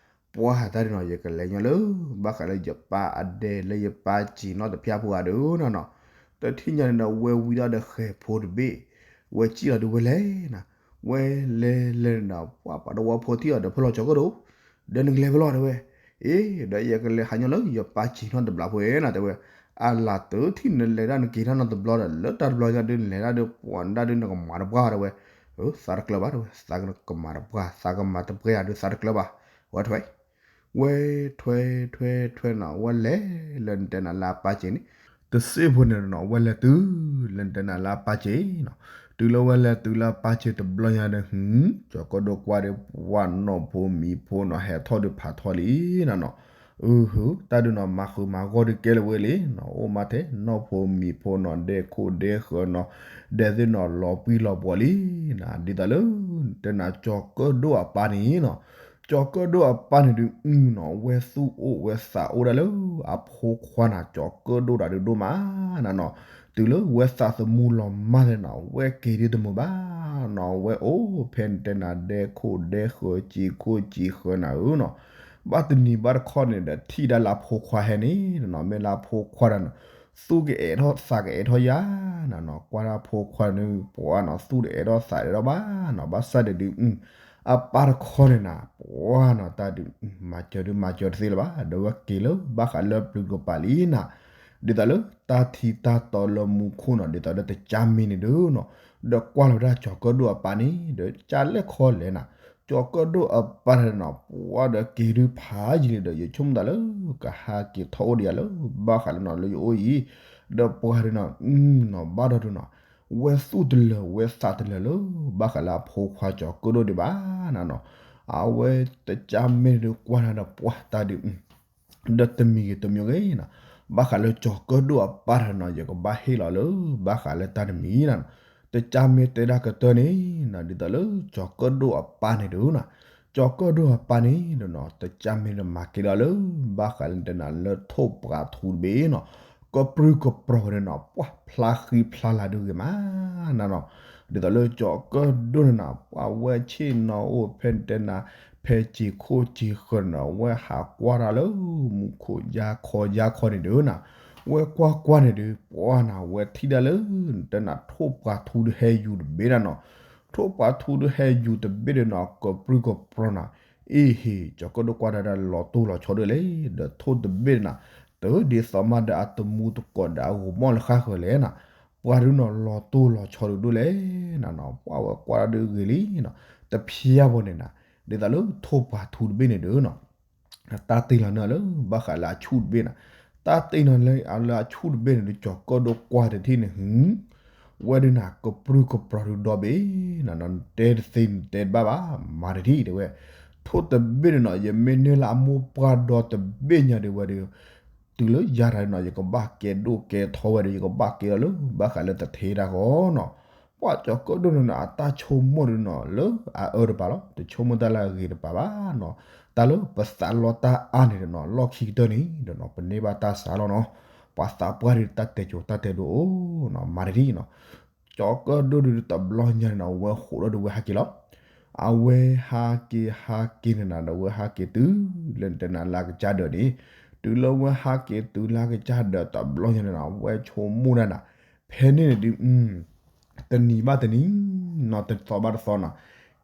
ပှၤတၢ်ဒုးနီၤ ယကလဲၤညီလၢ ဘၣ်ဃးလၢယပၢ်အဒဲလၢယပၢ်စ့ၤနီၣ်တဖၠၣ်ဖိဂၤဒုးနီၤနီၤ, တထံၣ်ညါန့ၣ်ဒီး ဝဲဝံၤဒီးဃဲၤဖိတဘ့ၣ်, ဝဲစံၣ်လီၤဒုးဝဲလဲၤနီၤ, ဝဲလဲၤလဲၤန့ၣ်ဒီး ပှၤပှၤတဝီဖိထံၣ်အီၤဒီးဖဲလီၤကၠီၤကၢၣ်ဒိၣ်, ဒီးနကလဲၤဖဲလီၤတဲဝဲ, အ့ ဒီးယကလဲၤဟးညီလၢယပၢ်စ့ၤနီၣ်တဘျီဖိနီၤတဲဝဲ, အလၤတထံၣ်နလဲၤဒၣ်နက့ၤတၢ်နီတဘျီဒီး လၢတၢ်တဘျီညါဒုးနလဲၤဒၣ်ဒီး ပှၤဒၣ်ဒုးနကမၤတပှၢ်တဲဝဲ, သးတကျၢၤဘၣ်တဲဝဲ, သးကမၤတပှၢ် သးကမၤတပှၢ်ယၤဒုးသးတကျၢၤဘၣ်, ဝဲထွဲ ဝဲထွဲထွဲထွဲနီၤ ဝဲလဲၤလၢနတဲနၤလၢအပၢ်စ့ၤန့ၣ်, တစ့ၢ်ဖိန့ၣ်နီၤ ဝဲလဲၤတုၤလၢနတဲနၤလၢအပၢ်စ့ၤနီၤ, တုၤလၢဝဲလဲၤတုၤလၢအပၢ်စ့ၤတဘျီညါဒီး ဟူ ကၠီၤကၢၣ်ဒိၣ်ကွၢ်ဒီး ပှၤနီၢ်ဖိမံၤဖိနီၤ ဟဲထီၣ်ဒုးဖးထီလံနီၤနီၤ, အဟ တၢ်ဒုးနီၤ မၤဃုာ်မၤဂီၢ်ဒုးကဲလၢၤဝဲလံနီၤ, အိၣ်မးထဲနီၢ်ဖိမံၤဖိနီၤ ဒဲခိၣ်ဒဲဃၢၤနီၤ, ဒဲသ့ၣ်နီၤလီၤပှံၢ်လီၤပှီၤလံနီၤ, ဒ်သိးလၢ တဲနၤကၠီၤကၢၣ်ဒိၣ်အပၢ်န့ၣ်နီၤ, ကၠီၤကၢၣ်ဒိၣ်အပၢ်န့ၣ်ဒုးနီၤ ဝဲသူၣ်အိၣ်ဝဲသးအိၣ်ဒၣ်လၢ အဖိခွါနၤ ကၠီၤကၢၣ်ဒိၣ်တၢ်ဒုးဒိၣ်မးနၤနီၤ, တုၤလၢဝဲသးသမူလီၤမၢ်သ့ၣ်နီၤ ဝဲက့ၤဒုးတမုာ်ဘၣ်နီၤ, ဝဲအိၣ်ဖဲနတဲနၤဒဲခိၣ်ဒဲဃၢၤစံၤခိၣ်စံၤဃၢၤနၤဧၢနီၤ, ဘၣ်တနံၤဘၣ်တခီန့ၣ်ဒီး ထံၣ်ဒၣ်လၢအဖိခွါဟဲန့ၣ်နီၤ, မ့ၢ်လၢအဖိခွါဒီးနီၤ သူၣ်ကအဲၣ်ထီၣ်သးကအဲၣ်ထီၣ်ယၤနၤနီၤ, ကွၢ်ဒၣ်ဖိခွါန့ၣ် ပှၤနီၤ သူၣ်တအဲၣ်ထီၣ်သးတအဲၣ်ထီၣ်ဘၣ်နီၤ, ဘၣ်ဆၣ်ဒီးဒုး အပၢ်တခီန့ၣ်နၤ ပှၤနီၤ တၢ်ဒုး မၤစၢၤဒုးမၤစၢၤတသ့လၢၤဘၣ်, ဒီးဝဲက့ၤလၢဘၣ်ဃးလၢပျုၤကပၤလံနၤ, ဒ်သိးလၢတၢ်ထံတၢ်တီလၢမူခိၣ်နီၤ ဒ်သိးလၢတကၢ်မ့ၢ်န့ၣ်ဒုးနီၤ, ဒီးကွၢ်လီၤဝဲဒၣ်ကၠီၤကၢၣ်ဒိၣ်အပၢ်န့ၣ် ဒီးကၢ်လဲၣ်ခီလဲၣ်နၤ, ကၠီၤကၢၣ်ဒိၣ်အပၢ်န့ၣ်နီၤ ပှၤဒီးက့ၤဒုးဖးယံာ်လံဒီး ယဆိကမိၣ်သးလၢ ကဟးက့ၤထီၣ်အိၣ်ဒံးယၤလၢ ဘၣ်ဃးလၢနီၤလၢယအိၣ်အံၤ, ဒီးပှၤဒုးနီၤ နီၤ ဘၣ်ဒီးဒုးနီၤ ဝဲသူၣ်တလၢာ်ဝဲသးတလၢာ်လၢ ဘၣ်ဃးလၢအဖိခွါကၠီၤကၢၣ်ဒိၣ်ဒံးဘၣ်နၤနီၤ, အဝဲတကၢ်မ့ၢ်ဒုးကွၢ်နၤဒီးပှၤတၢ်ဒုး ဒီးတမံၤဂ့ၤတမံၤဂ့ၤနီၤ, ဘၣ်ဃးလၢကၠီၤကၢၣ်ဒိၣ်အပၢ်တနီၤ ယကဘၣ်ဟ့ၣ်လီၤလၢ ဘၣ်ဃးလၢတၢ်တမံၤနၤနီၤ, တကၢ်မ့ၢ်တဲဒၣ်ကတၢၢ်န့ၣ်နီၤ ဒ်သိးလၢကၠီၤကၢၣ်ဒိၣ်အပၢ်န့ၣ်ဒုးနီၤ, ကၠီၤကၢၣ်ဒိၣ်အပၢ်န့ၣ်ဒုးနီၤ တကၢ်မ့ၢ်ဒုးမၤက့ၤဒီးလၢ ဘၣ်ဃးလၢတဲနၤလၢထိၣ်ပှာ်ထူတဘ့ၣ်နီၤ, ကပြုၢ်ကပြီၤန့ၣ်နီၤ ပှၤဖျါဃံဖျါလၤဒုးဂ့ၤမးနၤနီၤ, ဒ်သိးလၢကၠီၤကၢၣ်ဒိၣ်န့ၣ်နၤ ပှၤဝဲဆ့ၣ်နီၤအိၣ်ဖဲန့ၣ်တဲနၤ ဖဲစံာ်ခိၣ်စံာ်ဃၢၤန့ၣ်နၤ ဝဲဟးကွၢ်တၢ်လၢမူခိၣ်ယါခီယါခီန့ၣ်ဒုးနၤ ဝဲကွၢ်ကွၢ်န့ၣ်ဒုး ပှၤနၤဝဲထံၣ်ဒၣ်လၢ တဲနၤထိၣ်ပှာ်ထူဒုးဟဲယူၤတဘ့ၣ်ဒၣ်နီၤ ထိၣ်ပှာ်ထူဒုးဟဲယူၤတဘ့ၣ်ဒုးနီၤ ကပြုၢ်ကပြီၤနၤ အ့ဟ့ၣ် ကၠီၤကၢၣ်ဒိၣ်ကွၢ်ဒၣ်ဒၣ်လီၤတိၢ်လီၤဆီဒိၣ်လဲၣ် ဒီးထိၣ်တဘ့ၣ်နၤ တဒ်သိးမးဒီးအတမူတကိးဒီးအဂီၤမီၢ်လၢဃၣ်ဃၢၤလဲၣ်နၤ ပှၤဒုးနီၤလီၤတိၢ်လီၤဆီဒိၣ်ဒိၣ်လဲၣ်နၤနီၤ ပှၤဝဲကွၢ်ဒၣ်ဒုးဂ့ၤလံနီၤ တဖျါဘၣ်န့ၣ်နၤ ဒ်သိးလၢထိၣ်ပှာ်ထူတဘ့ၣ်န့ၣ်ဒုးနီၤ တၢ်တ့ၢ်လီၤန့ၢ်လၢဘၣ်ဃးလၢအဆူၣ်တဘ့ၣ်နၤ တၢ်တ့ၢ်လီၤလၢအဆူၣ်တဘ့ၣ်န့ၣ်ဒုး ကၠီၤကၢၣ်ဒိၣ်ကွၢ်တထံၣ်န့ၣ် ဟူ ဝဲဒုးနၤ ကပြုၢ်ကပြီၤဒုးဒီဘ့ၣ်နၤ နတဲတသ့နတဲတဘၣ်ဘၣ် မၤတထံၣ်တဲဝဲ ထိၣ်တဘ့ၣ်န့ၣ်နီၤ ယမ့ၢ်န့ၢ်လၢအမိၢ်ပှၢ်ဒီတဘ့ၣ်ညါဒုးဝဲဒုး တုၤလၢယၤတၢ်ဒုးနီၤ ယကဘၣ်ကဲဒိၣ်ကဲထီဝဲဒီး ယကဘၣ်ကဲလီၤလၢဘၣ်ဃးလၢတထ့တၢ်ဃီနီၤ ပှၤကၠီၤကၢၣ်ဒိၣ်န့ၣ်နီၤ အတၢ်ဆိကမိၣ်ဒုးနီၤ လၢအအၢတပၤလီၤ တဆိကမိၣ်တၢ်လၢအဂ့ၤတပၤဘၣ်နီၤ တၢ်လၢပသးလီတၢ်အါန့ၣ်ဒီးနီၤ လီၢ်ခံကတၢၢ်န့ၣ်ဒီးနီၤ ပန့ၢ်ဘၣ်တၢ်စးလီၤနီၤ ပှၤသးပှၢ်ဒုးတၢ်တဲစိၤတၢ်တဲဒိၣ်အိၣ်နီၤ မၤတထံၣ်နီၤ ကၠီၤကၢၣ်ဒိၣ်ဒုးတဘျီညါန့ၣ်နီၤ အဝဲဃိးဒီးဒုးဝဲဟးက့ၤလီၤ အဝဲဟးက့ၤဟးက့ၤန့ၣ်နၤဒီး အဝဲဟးက့ၤတုၤလၢတဲနၤလၢအကစၢ်ဒၢးန့ၣ် တုၤလၢအဝဲဟးက့ၤတုၤလၢအကစၢ်ဒၢးတဘျီညါန့ၣ်နီၤ အဝဲဆိကမိၣ်ဒၣ်နၤ ဖဲန့ၣ်န့ၣ်ဒုး တနံၤဘၣ်တနံၤနီၤ တသီဘၣ်တသီနီၤ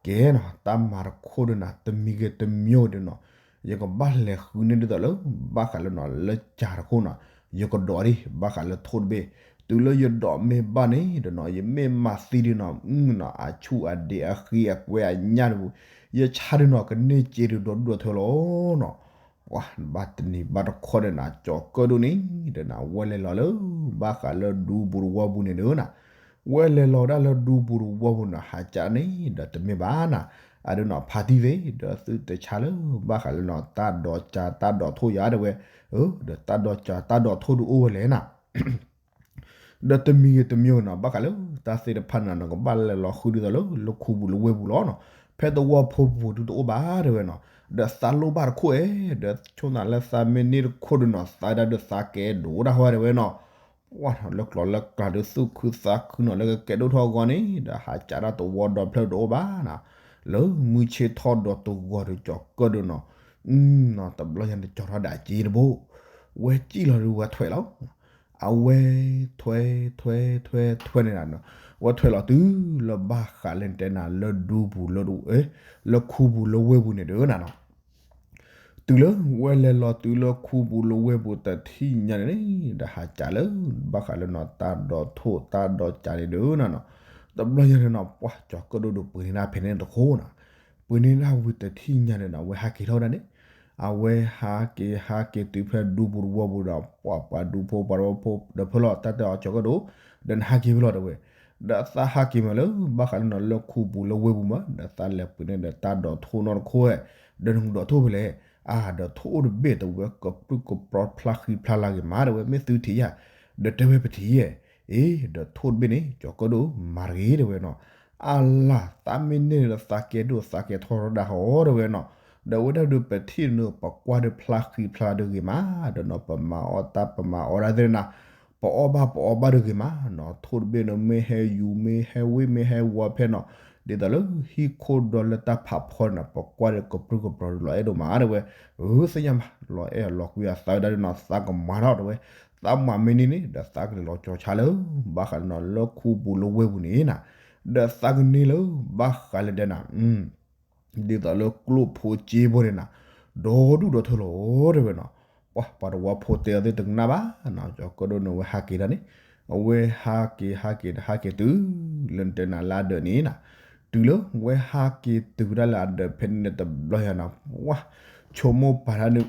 ကဲနီၤ တၢ်မၤတခိၣ်ဒုးနၤ တမံၤဂ့ၤတမံၤဂ့ၤဒုးနီၤ ယကဘၣ်လဲၤဃုန့ၢ်ဒ်သိးလၢ ဘၣ်ဃးလၢနီၤ လၢကၢ်တခိၣ်နီၤ ယကဒိးဒံး ဘၣ်ဃးလၢထိၣ်တဘ့ၣ် တုၤလၢယဒိးမ့ၢ်ဘၣ်န့ၣ်ဒီးနီၤ ယမ့ၢ်မၤသံဒုးနီၤ မုၢ်နီၤ အဆူၣ်အဒ့အဃံအကွဲအညၣ်တပူၤ ယဆါဒုးနီၤ ကန့ၢ်စ့ဒုးဒီဒူၣ်ဒီထၢလီၤနီၤ ပှၤဘၣ်တနံၤဘၣ်တခီဒီးနၤ ကၠီၤကၢၣ်ဒိၣ်န့ၣ်ဒီးနၤ ဝဲလဲၤလီၤလၢ ဘၣ်ဃးလၢဒူပူၤတဝီပူၤန့ၣ်ဒုးနၤ ဝဲလဲၤလီၤဒၣ်လၢဒူပူၤတဝီပူၤန့ၣ် ဟးကးန့ၣ်ဒီးတမ့ၢ်ဘၣ်နၤ အဒုးနီၤ ဖါတံၢ်သ့ၣ် ဒီးသုတဆါလၢ ဘၣ်ဃးလၢနီၤ တၢ်ဒိးကၢ်တၢ်ဒိးထိၣ်ယၤတဲဝဲ ဒီးတၢ်ဒိးကၢ်တၢ်ဒိးထိၣ်ဒုးအိၣ်ဝဲလဲၣ်နၤ ဒီးတမံၤဂ့ၤတမံၤဂ့ၤနီၤ ဘၣ်ဃးလၢတၢ်သ့ၣ်တဖၣ်န့ၣ်နီၤ နကဘၣ်လဲၤလီၤဃုဒ်သိးလၢ လၢခူပူၤလၢဝ့ၢ်ပူၤလီၤနီၤ ဖဲသဝီဖိပူၤဒုးတအိၣ်ဘၣ်တဲဝဲနီၤ ဒီးသးလိၣ်ဘၣ်တခိၣ်အဲၣ် ဒီးဆိၣ်နၤလၢသးမ့ၢ်န့ၢ်တခိၣ်ဒုးနီၤ သးဒၣ်ဒုးသးကဲဒိၣ်တၢ်ဟီတဲဝဲနီၤ ပှၤလၢကျီၤလၢကျါဒုးသူၣ်ခုသးခုနီၤ လၢကကဲဒိၣ်ထီၣ်အဂီၢ်န့ၣ် ဒီးဟးကးတၢ်တဝီဒီဖျၢၣ်တအိၣ်ဘၣ်နၤ လၢမုၢ်ဆ့ၣ်ထီၣ်ဒီးတဂီၤဒီးကၠီၤကၢၣ်ဒိၣ်နီၤ တဘျီညါန့ၣ်ကၠီၤထီၣ်ဒၣ်က့တဘိ ဝဲစံၣ်လီၤဒုးဝဲထွဲးလီၤ အဝဲထွဲးထွဲးထွဲးထွဲးန့ၣ်နၤ ဝဲထွဲးလီၤတုၤလၢဘၣ်ဃးလၢတဲနၤလၢဒူပူၤလၢ လၢခူပူၤလၢဝ့ၢ်ပူၤန့ၣ်ဒုးနၤနီၤ တုၤလၢဝဲလဲၤလီၤတုၤလၢခူပူၤလၢဝ့ၢ်ပူၤတထံၣ်ညါန့ၣ်န့ၣ် ဒီးဟးကးလၢ ဘၣ်ဃးလၢနီၤ တၢ်ဒိးထိၣ်တၢ်ဒိးကၢ်န့ၣ်ဒုးနၤနီၤ တဘျီညါန့ၣ်နီၤ ပှၤကၠီၤကၢၣ်ဒိၣ်ဒုးပှ့ၤန့ၢ်ဒၣ်ဖဲန့ၣ်တခိၣ်နီၤ ပှ့ၤန့ၢ်ဒၣ်ဝံၤတထံၣ်ညါန့ၣ်နီၤ အဝဲဟးက့ၤထီၣ်ဝဲဒၣ်န့ၣ် အဝဲဟးက့ၤဟးက့ၤတုၤဖဲဒူပူၤတဝီပူၤဒီး ပှၤပှၤဒူဖိပှၤဖိဒီးဖဲလီၤတၢ်တဲအီၤကၠီၤကၢၣ်ဒိၣ် ဒီးနဟးက့ၤဖဲလီၤတဲဝဲ ဒီးသးဟးက့ၤမးလၢ ဘၣ်ဃးလၢနီၤလၢခူပူၤလၢဝ့ၢ်ပူၤမး ဒီးသးလဲၤပှ့ၤန့ၢ်ဒီးတၢ်ဒိးထိၣ်နီတခိၣ်ဝဲ ဒီးနကဒိးထိၣ်ဖဲလဲၣ် အါ ဒီးထိၣ်အိၣ်တဘ့ၣ်တဲဝဲ ကပြုၢ်ကပြီၤဖျါဃံဖျါလၤဂ့ၤမးတဲဝဲ မ့ၢ်သုထံၣ်ယၤ ဒီးတဲဝဲပထံၣ်ယဲ အ့ ဒီးထိၣ်တဘ့ၣ်န့ၣ် ကၠီၤကၢၣ်ဒိၣ်မၤတဂ့ၤတဲဝဲနီၤ အါလၢ် သးမ့ၢ်န့ၢ်လၢသးကဲဒိၣ်သးကဲထီၣ်ထီၣ်ဒၣ်ဟီတဲဝဲနီၤ ဒီးဝဲဒၣ်ဒုးပထံၣ်န့ၣ် ပကွၢ်ဒုးဖျါဃံဖျါဒုးဂ့ၤမး ဒီးနီၤပမၤအီၣ်တၢ်ပမၤအီၣ်ဒၣ်သ့ၣ်နီၤ ပအီၣ်ဘၣ်ပအီဘၣ်ဒုးဂ့ၤမးနီၤ ထိၣ်တဘ့ၣ်န့ၣ် မ့ၢ်ဟဲယူၤမ့ၢ်ဟဲဝ့ၢ်မ့ၢ်ဟဲဝီၤဖဲနီၤ ဒ်သိးလၢဟံၣ်ခိၣ်ဒီးလၢတၢ်ဖးဖီန့ၣ် ပကွၢ်ဒုးကပြုၢ်ကပြီၤဒုးလီၤအဲၣ်ဒိၣ်မးတဲဝဲ အၢ သ့ၣ်ညါမး လီၤအဲၣ်လီၤကွံအသးဝဲဒၣ်ဒုးနီၤ သးကမၤထီၣ်တဲဝဲ သးမၤမ့ၢ်န့ၢ်န့ၣ် ဒီးသးကလဲၤလီၤကၠီၤဆါလၢ ဘၣ်ဃးလၢနီၤလၢခူပူၤလၢဝ့ၢ်ပူၤန့ၣ်နၤ ဒီးသးကန့ၢ်လၢ ဘၣ်ဃးလၢဒဲနၤ ဒ်သိးလၢကျိၣ်ဖိစ့ဖိန့ၣ်နၤ ဒီဒူၣ်ဒီထၢလီၤတဲဝဲနီၤ ပှၤပှၤတဝီဖိတဲအီၤသ့ၣ်တကနၣ်ဘၣ် ကၠီၤကၢၣ်ဒိၣ်န့ၣ် အဝဲဟးက့ၤဒၣ်န့ၣ် အဝဲဟးက့ၤဟးက့ၤဒီးဟးက့ၤတုၤ လၢတဲနၤလၢအဒၢးန့ၣ်နၤ တုၤလၢဝဲဟးက့ၤတုၤဒၣ်လၢအဒၢးဖဲန့ၣ်တဘျီယၤနၤ ပှၤ ဆိကမိၣ်ပာ်တၢ်ဒုး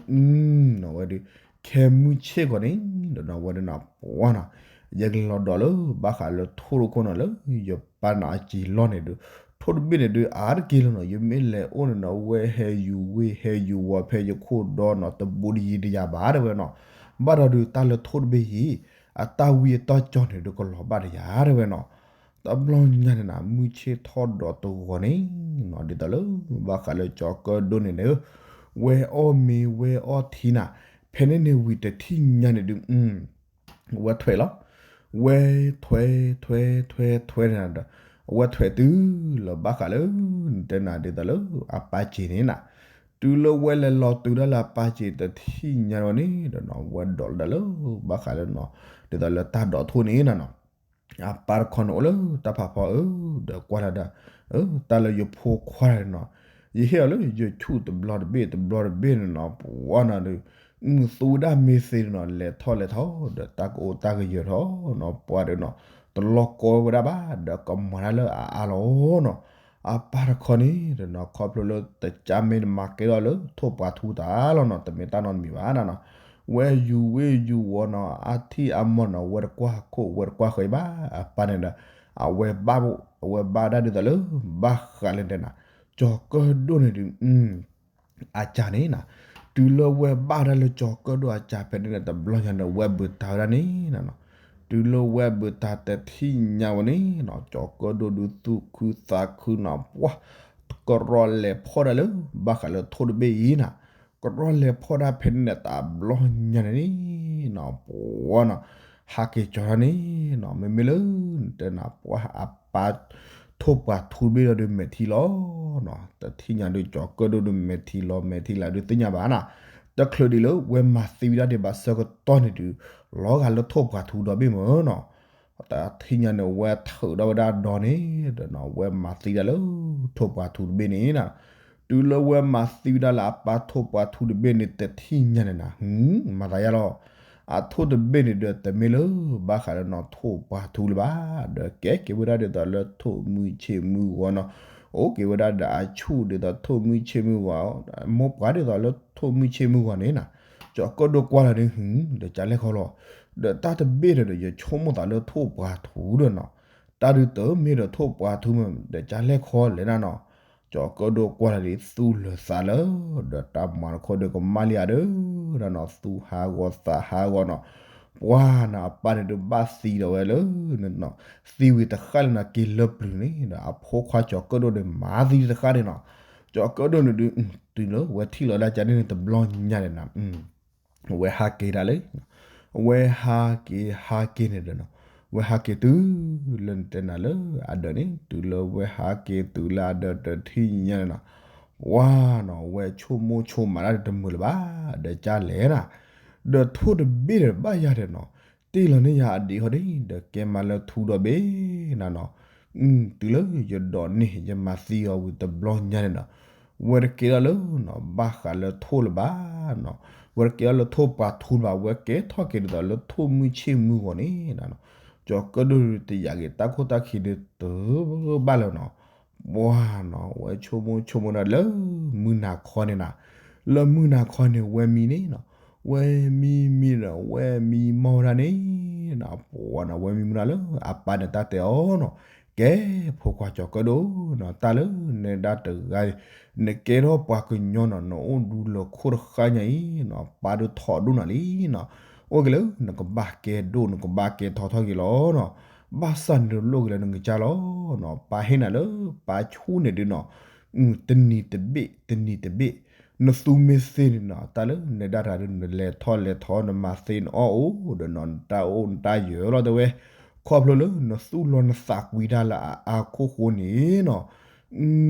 အဝဲဒုး ခဲမုၢ်ဆ့ၣ်ကီးန့ၣ် ဒီးနီၤဝဲဒၣ်နၤ ပှၤနီၤ ယကလဲၤလီၤဒိးလၢ ဘၣ်ဃးလၢထိၣ်တခိၣ်နီၤ လၢယပၢ်နီၤအစံာ်လီၢ်န့ၣ်ဒုး ထိၣ်တဘ့ၣ်န့ၣ်ဒုး အါတက့ၢ်လီၤနီၤ ယမ့ၢ်လဲၤအိၣ်န့ၣ်နီၤ ဝဲဟဲယူၤဝ့ၢ်ဟဲယူၤဝီၤဖဲယခိၣ်ဒီနီၤ တဘူးတယံၤတယၤဘၣ်တဲဝဲနီၤ ဘၣ်ဒီးဒုးတၢ်လၢထိၣ်တဘ့ၣ်အံၤ အတၢ်ဝံအတၢ်ကၠီန့ၣ်ဒုးကလီၤဘၣ်တယၤတဲဝဲနီၤ တဘျီညါန့ၣ်နၤ မုၢ်ဆ့ၣ်ထီၣ်ဒီးတဂီၤန့ၣ်နီၤ ဒ်သိးလၢ ဘၣ်ဃးလၢကၠီၤကၢၣ်ဒိၣ်န့ၣ်ဒီး ဝဲအီၣ်မ့ၤဝဲအီထံနၤ ဖဲန့ၣ်န့ၣ်ဝံၤတထံၣ်ညါန့ၣ်ဒုး ဝဲထွဲးလီၤ ဝဲထွဲးထွဲးထွဲးထွဲးန့ၣ်ဒီး အဝဲထွဲးတုၤလၢဘၣ်ဃးလၢ နတဲနၤဒ်သိးလၢအပၢ်စ့န့ၣ်နၤ, တုၤလၢဝဲလဲၤလီၤတုၤဒၣ်လၢအပၢ်စ့တထံၣ်ညါဝဲန့ၣ်ဒီးနီၤ ဝဲဒိးလၢဒၣ်လၢ ဘၣ်ဃးလၢနီၤ ဒ်သိးလၢတၢ်ဒိးထီၣ်န့ၣ်နၤနီၤ အပၢ်တခီန့ၣ်အိၣ်လၢတၢ်ဖးဖီဧၢ, ဒီးကွၢ်လၢဒၣ် တၢ်လၢယဖိခွါတဂၤန့ၣ်နီၤ, ယဟ့ၣ်အီၤလၢယဆူၣ်တဘျီတဘ့ၣ်တဘျီတဘ့ၣ်န့ၣ်နီၤ ပှၤနီၤဒီး မုၢ်သူဝဲဒၣ်မ့ၢ်သ့န့ၣ်နီၤ လဲၤထီၣ်လဲၤထီၣ် ဒီးတၢ်ကအိၣ်တၢ်ကယၢၤထီၣ်နီၤ ပှၤဒီးနီၤ တလီၢ်ကီဝဲဒၣ်ဘၣ် ဒီးကမၤတၢ်လၢအအါလီၤနီၤ, အပၢ်တခီန့ၣ်ဒီးနီၤ ခီဖျိလၢတကးမ့ၢ်တမၤကဲထီၣ်လၢထိၣ်ပှာ်ထူတၢ်လီၤနီၤ တမ့ၢ်တၢ်နီတမံၤဘၣ်နၤနီၤ ဝဲယူၤဝဲယူၤဝီၤနီၤ အါထံၣ်အါမီၢ်နီၤ ဝဲတကွၢ်ခိၣ် ဝဲတကွၢ်ဃဲၤဘၣ် အပၢ်န့ၣ်ဒီး အဝဲဘၣ် အဝဲဘၣ်ဒၣ်ဒ်သိးလၢ ဘၣ်ဃးလၢတဲနၤ ကၠီၤကၢၣ်ဒိၣ်န့ၣ်ဒီး အစၢ်န့ၣ်နၤ, တုၤလၢဝဲဘၣ်ဒၣ်လၢကၠီၤကၢၣ်ဒိၣ်အစၢ်ဖဲန့ၣ်န့ၣ် တဘျီညါန့ၣ် ဝဲဘုးတၢ်ဝဲဒၣ်န့ၣ်နၤနီၤ, တုၤလၢဝဲဘုးတၢ်တထံၣ်ညါဝဲန့ၣ်နီၤ ကၠီၤကၢၣ်ဒိၣ်ဒုးသူၣ်ခုသးခုနီၤ ပှၤ ကရီလဲၤဖီၣ်ဒၣ်လၢ ဘၣ်ဃးလၢထိၣ်တဘ့ၣ်အံၤနၤ, ကရီလဲၤဖီၣ်ဒၣ်ဖဲန့ၣ်န့ၣ် တဘျီညါန့ၣ်နီၤ ပှၤနီၤ ဟးက့ၤကၠီၤထီၣ်န့ၣ်နီၤ မ့မ့ၢ်လၢ နတဲနၤ ပှၤအပၢ် ထိၣ်ပှာ်ထူတဘ့ၣ်ဒီးဒုးမဲာ်ထံလီၤနီၤ, တထံၣ်ညါဒုး ကၠီၤကၢၣ်ဒိၣ်ဒုးမဲာ်ထံလီၤ မဲာ်ထံလီၤဒုးသ့ၣ်ညါဘၣ်နၤ, တချုးဒံးလၢဝဲမၤသံဝဲဒၣ်ဒံးဘၣ်ဆၢကတီၢ်န့ၣ်ဒုး လီၤဂာ်လၢထိၣ်ပှာ်ထူဒီဘ့ၣ်မ့ၢ်နီၤ တထံၣ်ညါန့ၣ် ဝဲထုးထီၣ်ဝဲဒၣ်ဒီန့ၣ်ဒီးနီၤ ဝဲမၤသံဒၣ်လၢ ထိၣ်ပှာ်ထူတဘ့ၣ်န့ၣ်နၤ, တုၤလၢဝဲမၤသံဝဲဒၣ်လၢအပၢ်ထိၣ်ပှာ်ထူတဘ့ၣ်န့ၣ် တထံၣ်ညါန့ၣ်နၤ မၤသးယါလီၤ, အထိၣ်တဘ့ၣ်န့ၣ်ဒီး တမ့ၢ်လၢ ဘၣ်ဃးလၢနီၤ ထိၣ်ပှာ်ထူလၢၤဘၣ်, ဒီးကဲက့ၤဝဲဒၣ်ဒ်သိးလၢထိၣ်မုၢ်ဆ့ၣ်မုၢ်ဂီၤနီၤ, အိၣ်က့ၤဝဲဒၣ်ဒီးအဆူၣ်ဒ်သိးထိၣ်မုၢ်ဆ့ၣ်မုၢ်ဂီၤ, မိၢ်ပှၢ်ဒ်သိးလၢထိၣ်မုၢ်ဆ့ၣ်မုၢ်ဂီၤန့ၣ်နၤ, ကၠီၤကၢၣ်ဒိၣ်ကွၢ်လီၤဒုး ဒီးကလဲၣ်ခီလီၤ, ဒီးတၢ်တဘ့ၣ်ဒီး ယဆိကမိၣ်သးလၢထိၣ်ပှာ်ထူဒီးနီၤ, တၢ်ဒုးတမ့ၢ်ဒီးထိၣ်ပှာ်ထူမ့ၢ် ဒီးကလဲၣ်ခီလဲၣ်နၤနီၤ, ကၠီၤကၢၣ်ဒိၣ်ကွၢ်လီၤဒုး သူၣ်လၢာ်သးလၢာ်, ဒီးတၢ်မၤတခီဒီးကမၣ်လံဧါဒီး နၤနီၤ သူၣ်ဟးဂီၤသးဟးဂီၤနီၤ, ပှၤနီၤ အပၢ်န့ၣ်ဒုးဘၣ်သံဒီးဝဲလၢ သံဝံၤတဃၣ်လၢနၤက့ၤလၢပျုၤန့ၣ်ဒီး အဖိခွါကၠီၤကၢၣ်ဒိၣ်န့ၣ် မၤသံတဃၣ်န့ၣ်နီၤ, ကၠီၤကၢၣ်ဒိၣ်န့ၣ်ဒုး တုၤလၢဝဲထံၣ်လီၤဒၣ်ကန့ၣ်န့ၣ် တဘျီညါန့ၣ်နၤ ဝဲဟးက့ၤဒၣ်လဲာ်, ဝဲဟးက့ၤဟးက့ၤန့ၣ်ဒီးနီၤ, ဝဲဟးက့ၤတုၤလၢနတဲနၤလၢအဒၢးန့ၣ်, တုၤလၢဝဲဟးက့ၤတုၤလၢအဒၢးတထံၣ်ညါန့ၣ်နီၤ, ပှၤနီၤ ဝဲဆိကမိၣ်ဆိကမးဒၣ်တမုာ်လၢၤဘၣ်, ဒီးကလဲၣ်နၤ, ဒီးထိၣ်တဘ့ၣ်ဒီးဘၣ်ယၤဒီးနီၤ, တ့ၢ်လီၤန့ၢ်ယၤအဒံးဃီဒၣ် ဒီးကဲမၤလၢထူဒီဘ့ၣ်နၤနီၤ, တုၤလၢယဒိးန့ၢ် ယမၤသံအီၤဝံၤတဘျီညါန့ၣ်နီၤ, ဝဲတကဲထီၣ်လၢနီၤ ဘၣ်ဃးလၢထိၣ်လၢၤဘၣ်နီၤ, ဝဲတကဲထီၣ်လၢထိၣ်ပှာ်ထူလၢၤဘၣ်, ဝဲကဲထီၣ်က့ၤဒ်သိးလၢထိၣ်မုၢ်ဆ့ၣ်မုၢ်ဂီၤန့ၣ်နၤနီၤ, ကၠီၤကၢၣ်ဒိၣ်တယာ်က့ၤ တၢ်ခိၣ်တၢ်ခံဒုးတဘၣ်လၢၤနီၤ, ပှၤနီၤ ဝဲဆိကမိၣ်ဆိကမိၣ်ဒၣ်လၢမုၢ်နၤခီန့ၣ်နၤ, လၢမုၢ်နၤခီန့ၣ် ဝဲမံန့ၣ်နီၤ, ဝဲမံမံဒီး ဝဲမံမီၢ်ဒၣ်န့ၣ်နီၤ, ပှၤနီၤ ဝဲမံမီၢ်ဒၣ်လၢအပၢ်န့ၣ်တၢ်တဲအီၤနီၤ, ကဲ ဖိခွါကၠီၤကၢၣ်ဒိၣ်နီၤ, တၢ်လၢနဒၣ်တဂၤ နကဲထီၣ်ပှၤကညီနီၤ, နအိၣ်ဒူလၢာ်ခိၣ်တဃၣ်ညါအံၤနီၤ, ပၢ်ဒုးထီၣ်ဒိၣ်နၤလံနီၤ, အိၣ်က့ၤလၢနကဘၣ်ကဲဒိၣ် နကဘၣ်ကဲထီထီၣ်က့ၤလီၤနီၤ, ဘၣ်ဆၣ်နလိၣ်က့ၤလၢနကစၢ်လီၤနီၤ, ပၢ်ဟ့ၣ်နၤလၢပၢ်ဆူၣ်န့ၣ်ဒုးနီၤ, တနံၤတဘ့ၣ် တနံၤတဘ့ၣ်, နသူမ့ၢ်သ့န့ၣ်နီၤ, တၢ်လၢနဒၣ်တဂၤဒုး နလဲၤထီၣ်လဲၤထီ နမၤသ့နအီၣ်အိၣ်ဒီးနီၤ, နတၢ်အိၣ်နတၢ်ယၢၤလီၤတဲဝဲ, ခီဖျိလၢနသူၣ်လီၤနသးကွံတၢ်လၢအအါခိၣ်ဃိန့ၣ်နီၤ,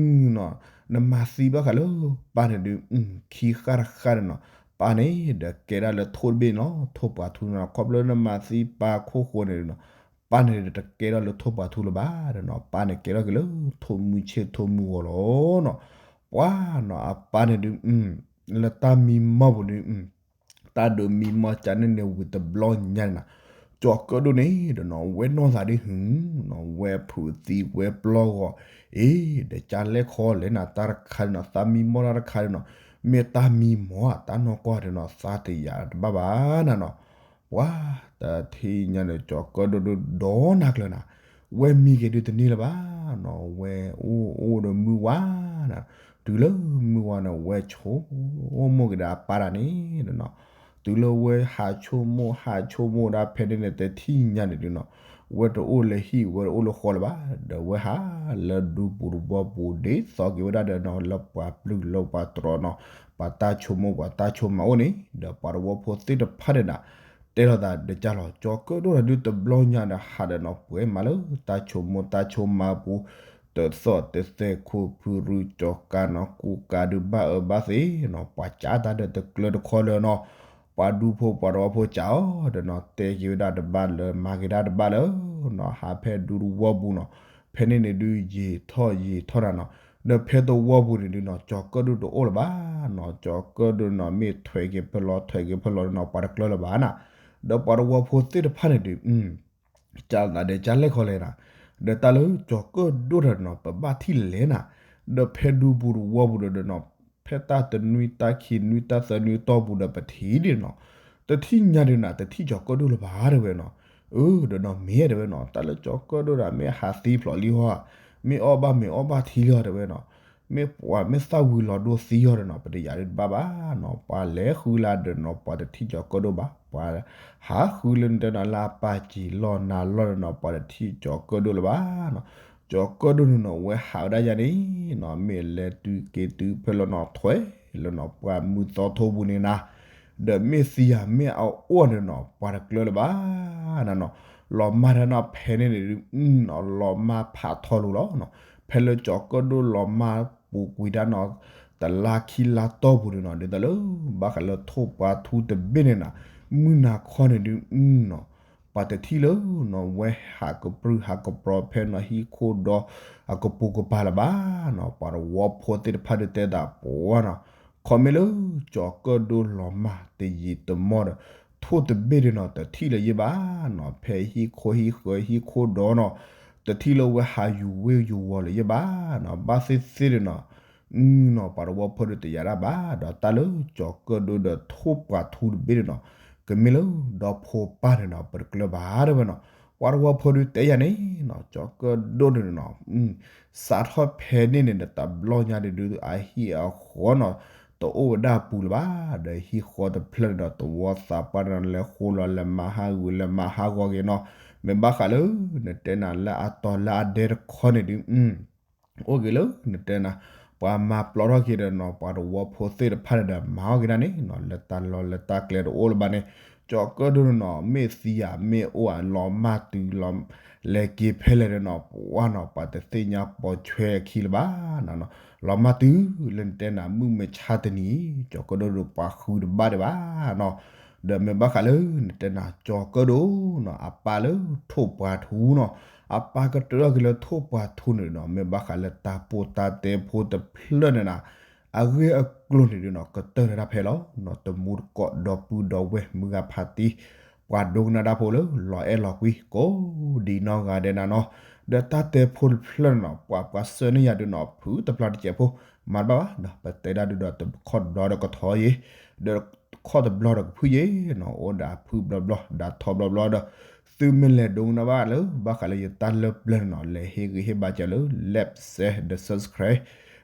နမၤသံဘၣ်ဃးလၢပၢ်န့ၣ်ဒုး ခံဃၣ်တဃၣ်န့ၣ်နီၤ, ပၢ်န့ၣ်ဒီးကဲဒၣ်လၢထိၣ်တဘ့ၣ်န့ၣ်လီၤ, ထိၣ်ပှာ်ထူန့ၣ်နီၤ, ခီဖျိလၢနမၤသံပၢ်ခိၣ်ဃိန့ၣ်ဒုးနီၤ, ပၢ်န့ၣ်တကဲထီၣ်လၢထိၣ်ပှာ်ထူလၢၤဘၣ်ဒီးနီၤ, ပၢ်န့ၣ်ကဲထီၣ်က့ၤလၢထိၣ်မုၢ်ဆ့ၣ်ထိၣ်မုၢ်ဂီၤလီၤနီၤ, ပှၤနီၤ အပၢ်န့ၣ်ဒုး လၢတၢ်မံမီၢ်ပူၤဒုး တၢ်ဒုးမံမီၢ်ကန့ၣ်န့ၣ်ဝံၤတဘျီညါန့ၣ်နီၤ, ကၠီၤကၢၣ်ဒိၣ်န့ၣ်ဒီးနီၤ ဝဲနီၢ်သးဒ်ဟုနီၤ, ဝဲဖုးသံဝဲပျီၢ်ဂီၤ, အ့ ဒီးကလဲၣ်ခီလဲၣ်နၤ တၢ်တခါန့ၣ်နီၤ, သးမံမီၢ်တၢ်တခါန့ၣ်နီၤ, မ့ၢ်တၢ်မံမီၢ်ဧါ တၢ်နီၢ်ကီၢ်ဒုးနီၤ သးတယာ်တဘၣ်ဘၣ်နၤနီၤ, ပှၤတထံၣ်ညါန့ၣ် ကၠီၤကၢၣ်ဒိၣ်ဒုးဒီးနၤကျၢၤနၤ, ဝဲမံက့ၤဒုးတန့ၢ်လၢၤဘၣ်နီၤ, ဝဲအိၣ်အိၣ်ဒီးမုၢ်ဝါနၤ, တုၤလၢမုၢ်ဝါန့ၣ် ဝဲဆိကမိၣ်က့ၤဒီးအပၢ်တၢ်န့ၣ်ဒီးနီၤ, တုၤလၢဝဲဟးဆိကမိၣ်ဟးဆိကမိၣ်ဒၣ်ဖဲန့ၣ်န့ၣ် တထံၣ်ညါန့ၣ်ဒုးနီၤ, ဝဲတအိၣ်လၢဟံၣ် ဝဲတအိၣ်လၢဃီလၢၤဘၣ်, ဒီးဝဲဟးလၢဒူပူၤတဘီပူၤ ဒ်သိးက့ၤဝဲဒၣ်ဒီးနီၤ လၢပှၤပျုၢ်လၢပှၤတြီၤနီၤ, ပှၤတၢ်ဆိကမိၣ်ပှၤတၢ်ဆိကမးအိၣ်န့ၣ်, ဒီးပှၤတဝၢဖိသ့ၣ်တဖၣ်န့ၣ်နၤ, တဲလိာ်သးဒီးကၢ်လီၤ ကၠီၤကၢၣ်ဒိၣ်တဒုတဘျီညါဒီး ဟးဒီးနီၤ ပှဲၤမးလၢတၢ်ဆိကမိၣ်တၢ်ဆိကမးအပူၤ, တသီၣ်တသဲးခိၣ်ဖုရူကၠီၤကါနီၤ ကူကါဒုးဘၣ်အၢဘၣ်သီနီၤ ပှၤကးတၢ်ဒီးတကျၢၤတခီလၢၤနီၤ, ပှၤဒူဖိပှၤတဝီဖိကးအီၤဒီးနီၤ တဲက့ၤဝဲဒၣ်တဘၣ်လၢၤ မၤက့ၤဒၣ်တဘၣ်လၢၤနီၤ ဟးဖဲဒူတဝီပူၤနီၤ, ဖဲန့ၣ်န့ၣ်ဒုးယံာ်ထီၣ်ယံာ်ထီၣ်နၤနီၤ, ဒီးဖဲတဝီပူၤန့ၣ်ဒုးနီၤ ကၠီၤကၢၣ်ဒိၣ်တအိၣ်လၢၤဘၣ်နီၤ ကၠီၤကၢၣ်ဒိၣ်နီၤ မ့ၢ်ထွဲက့ၤဖဲလီၤထွဲက့ၤဖဲလီၤနီၤ ပှၤတကျၢၤလၢၤဘၣ်နၤ, ဒီးပှၤတဝီဖိသ့ၣ်တဖၣ်န့ၣ်ဒုး ကးသးဒီးကၢ်လဲၣ်ခီလဲၣ်နၤ, ဒီးတၢ်လၢကၠီၤကၢၣ်ဒိၣ်တနီၤ ပဘၣ်ထံၣ်လဲၣ်နၤ, ဒီးဖဲဒူပူၤတဝီပူၤဒီးနီၤ ဖဲတၢ်တနွံတၢ်ခံနွံတၢ်သၢနွံတီၢ်ပူၤဒီးပထံၣ်ဒ်နီၤ, တထံၣ်ညါဒုးနၤ တထံၣ်ကၠီၤကၢၣ်ဒိၣ်လၢၤဘၣ်တဲဝဲနီၤ, အၢ ဒီးနီၤမ့ၢ်တဲဝဲနီၤ တၢ်လၢကၠီၤကၢၣ်ဒိၣ်ဒီးမ့ၢ်ဟးသံဖျိးလံဟီ, မ့ၢ်အီၣ်ဘၣ်မ့ၤအီၣ်ဘၣ်ထံလံဟီတဲဝဲနီၤ, မ့ၢ်ပှၤမ့ၢ်သၣ်ဝံၤလီၤဒိသံဟီဒီးနီၤ ပတယာ်ဒုးတဘၣ်ဘၣ်နီၤ ပှၤလဲၤဃုလၢဒုးနီၤ ပှၤတထံၣ်ကၠီၤကၢၣ်ဒိၣ်ဘၣ် ပှၤ ဟးဃုလၢနတဲနီၤ လၢအပၢ်စံာ်လီၢ်နၤလီၢ်ဒီးနီၤ ပှၤတထံၣ်ကၠီၤကၢၣ်ဒိၣ်လၢၤဘၣ်နီၤ, ကၠီၤကၢၣ်ဒိၣ်န့ၣ်နီၤ ဝဲဟးဝဲဒၣ်ယၤန့ၣ်နီၤ မ့ၢ်လဲၤတုၤက့ၤတုၤဖဲလီၤနီၤ ထွဲလၢနီၤ ပှၤမုၢ်သီထိပူၤန့ၣ်နၤ, ဒီးမ့ၢ်သံယၤမ့ၢ်အအိၣ်န့ၣ်နီၤ ပှၤတကျၢၤလၢၤဘၣ်နၤနီၤ, လီၤမၢ်တၢ်နီၤ ဖဲန့ၣ်န့ၣ်ဒုး လီၤမၢ်ဖးထီလိၤလီၤနီၤ, ဖဲလၢကၠီၤကၢၣ်ဒိၣ်လီၤမၢ်ပူၤကွံာ်တၢ်နီၤ တလါခံလါတီၢ်ပူၤန့ၣ်နီၤ ဒ်သိးလၢ ဘၣ်ဃးလၢထိၣ်ပှၤထူတဘ့ၣ်န့ၣ်နၤ, မုၢ်နၤခီန့ၣ်ဒုးနီၤ ပှၤတထံၣ်လၢနီၤ ဝဲဟးကပြုၢ်ဟးကပြီၤဖဲနီၤ ဟံၣ်ခိၣ်ဒီ အကပိာ်ကပၤလၢၤဘၣ်နီၤ, ပှၤတဝီဖိသ့ၣ်တဖၣ်ဒုးတဲသးပှၤနီၤ, ခီမ့ၢ်လၢ ကၠီၤကၢၣ်ဒိၣ်လီၤမၢ်တယံာ်တမီၢ်ဒီး ထိၣ်တဘ့ၣ်ဒုးနီၤ တထံၣ်လၢၤယဲၢ်ဘၣ်နီၤ, ဖဲဟံၣ်ခိၣ်ဟံၣ်ဃၢၤဟံၣ်ခိၣ်ဒီနီၤ တထံၣ်လၢဝဲဟးယူၤဝ့ၢ်ယူၤဝီၤလၢၤယဲၢ်ဘၣ်နီၤ, ဘၣ်သ့ၣ်သ့ၣ်ဒုးနီၤ နီၤ ပှၤတဝီဖိဒုးတယာ်ဒၣ်ဘၣ် ဒီးတၢ်လၢကၠီၤကၢၣ်ဒိၣ်ဒီးထိၣ်ပှၤထူတဘ့ၣ်န့ၣ်နီၤ ကမ့ၢ်လၢဒီဖိပၢ်န့ၣ်နီၤ ပတကျၢၤဘၣ်တဲဝဲနီၤ, ပှၤတဝီဖိဒုးတဲယၤန့ၣ်နီၤ ကၠီၤကၢၣ်ဒိၣ်န့ၣ်နီၤ စးထီၣ်ဖဲန့ၣ်န့ၣ်ဒီးတဘျီညါဒုး အဟံၣ်အဃီနီၤ တအိၣ်ဝဲဒၣ်အပူၤလၢၤဘၣ်, ဒီးဟံၣ်ဃီတဖျၢၣ်န့ၣ်ဒီး သဝီသးပှၢ်န့ၣ်ဒီး လဲၤဃိလီၤလဲၤမၤဟးဂူာ်လဲၤမၤဟးဂီၤက့ၤနီၤ, မ့ၢ်ဘၣ်ဃးလၢ နတဲနၤလၢအတီၤလၢအဒဲတခီန့ၣ်ဒုး အိၣ်က့ၤလၢနတဲနၤ ပှၤမၤပျီထီၣ်က့ၤဒီးနီၤ ပှၤတဝီဖိသ့ၣ်တဖၣ်န့ၣ်ဒီး မၤအီၣ်က့ၤဒၣ်န့ၣ်နီၤ လၢတၢ်လီၢ်လၢတၢ်ကျဲတအိၣ်လၢၤဘၣ်န့ၣ် ကၠီၤကၢၣ်ဒိၣ်န့ၣ်နီၤ မ့ၢ်သံဧါမ့ၢ်အိၣ်ဧါ လီၤမၢ်တုၤလီၤ လဲၤက့ၤဖဲလဲၣ်ဒီးနီၤ ပှၤနီၤ ပှၤတသ့ၣ်ညါပိာ်ဆွဲအခံလၢၤဘၣ်နီၤ, လီၤမၢ်တုၤလၢနတဲနၤ မုၢ်မဆါတနံၤ ကၠီၤကၢၣ်ဒိၣ်ဒီးပှၤဃုတဘၣ်ဒံးဘၣ်နီၤ ဒီးမ့ၢ်ဘၣ်ဃးလၢနတဲနၤ ကၠီၤကၢၣ်ဒိၣ်နီၤ အပၢ်လၢထိၣ်ပှၤထူနီၤ, အပၢ်ကတၢၢ်ထီၣ်က့ၤလၢထိၣ်ပှၤထူန့ၣ်နီၤ မ့ၢ်ဘၣ်ဃးလၢတၢ်ပိၢ်တၢ်တဲဖိတဖျၢၣ်န့ၣ်နၤ အဂ့ၢ်အကျိၤန့ၣ်ဒုးနီၤ ကတၢၢ်လၢတၢ်ဖဲလီၤနီၤ, တမူတကိးဒီပုၢ်ဒီဝဲၢ် မုၢ်ဂၤဖးတံၢ် ပှၤဒိကနၣ်တၢ်ဖိလၢ လီၤအဲၣ်လီၤကွံကိးဒံနီၢ်ဂၤဒဲးနၤနီၤ, ဒီးတၢ်တဲဖိတဖျၢၣ်န့ၣ်နီၤ ပှၤပှၤဆှၢန့ၢ်ယၤဒုးနီၤ ဖုတဖျါတစဲးဖိ မၤတဘၣ်ဘၣ်နီၤ, ပတဲဒၣ်ဒုးဒီး တခီၣ်တဘျီဒီးကထီယ့ၤ ဒီးခီၣ်တဘျီဒီးကဖုယ့ၤနီၤ, အိၣ်ဒၣ်ဖုဘျီဘျီ ဒၣ်ထီဘျီဘျီဒီး သုမ့ၢ်လဲၤဒိကနၣ်ဘၣ်လၢ ဘၣ်ဃးလၢယတၢ်လၢပျၢၤန့ၣ်နီၤ လဲၤဟ့ၣ်ဂံၢ်ဟ့ၣ်ဘါစၢၤလၢ like share ဒီး subscribe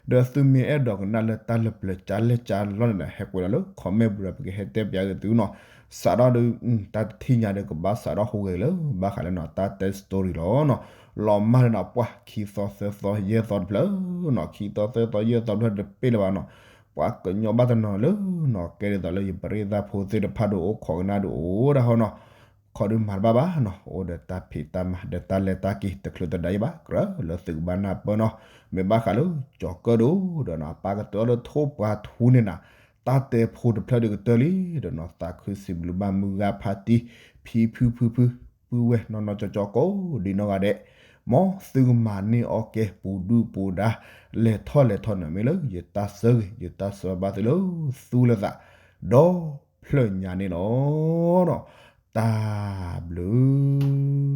ဒီးသုမ့ၢ်အဲၣ်ဒိးကနၣ်လၢတၢ်လၢပျၢၤကၢ်လဲၢ်ကၢ်လီၢ်န့ၣ်ဒီး ဟဲကွဲးလီၤလၢ comment ပူၤဒီး ပကဟဲတဲပၠးက့ၤသုနီၤ, စးထီၣ်ဒုး တၢ်တထံၣ်ညါဒီးကဘၣ်စးထီၣ်ဟူးဂဲၤလၢ ဘၣ်ဃးလၢနီၤ တၢ်တဲ story လီၤနီၤ, လီၤမၢ်န့ၣ်နီၤ ပှၤခံသီသၢသီယဲၢ်သီတဖျၢၣ်နီၤ, ခံသီသၢသီယဲၢ်သီတဖျၢၣ်တပ့ၢ်လၢၤဘၣ်နီၤ, ပှၤကညီဘၣ်တနီၤလၢနီၤ ကဲဒ်သိးလၢယပရ့သၣ်ဖိသ့ၣ်တဖၣ်ဒုးအိၣ်ခိးကနၣ်ဒုးအိၣ်ဒၣ်ဟီနီၤ, ခီဒုးမၤတဘၣ်ဘၣ်နီၤ, အိၣ်ဒီးတၢ်ဖံးတၢ်မၤ ဒီးတၢ်လဲၤတၢ်က့ၤ တချုးတဒါယံၤဘၣ် ကြၢးလၢသုကဘၣ်နၢ်ပၢၢ်နီၤ, မ့ၢ်ဘၣ်ဃးလၢ ကၠီၤကၢၣ်ဒိၣ်ဒီးနီၤ အပၢ်ကတၢၢ်လၢထိၣ်ပှၤထူန့ၣ်နၤ, တၢ်တဲဖိတဖျၢၣ်ဒုးကတၢၢ်လံဒီးနီၤ သးခုစံးဘျုးဘၣ်မုၢ်ဂၤဖးတံၢ် ဖံဖုဖုဖု ပုၢ်ဝဲၢ်နီၢ်နီၢ်ကၠီကၠီကိးဒံနီၢ်ဂၤဒဲး, မ်သုကမၤန့ၢ်အီၣ်ကဲပူၤဒုၣ်ပူၤဒါ လဲၤထီၣ်လဲၤထီၣ်န့ၣ်မ့ၢ်လၢ ယတၢ်ဆၢဂ့ၤ ယတၢ်ဆၢဘၣ်သုလၢ သူလၢသး ဒီဖျၢၣ်ညါန့ၣ်လီၤ. တၢ်ဘျုး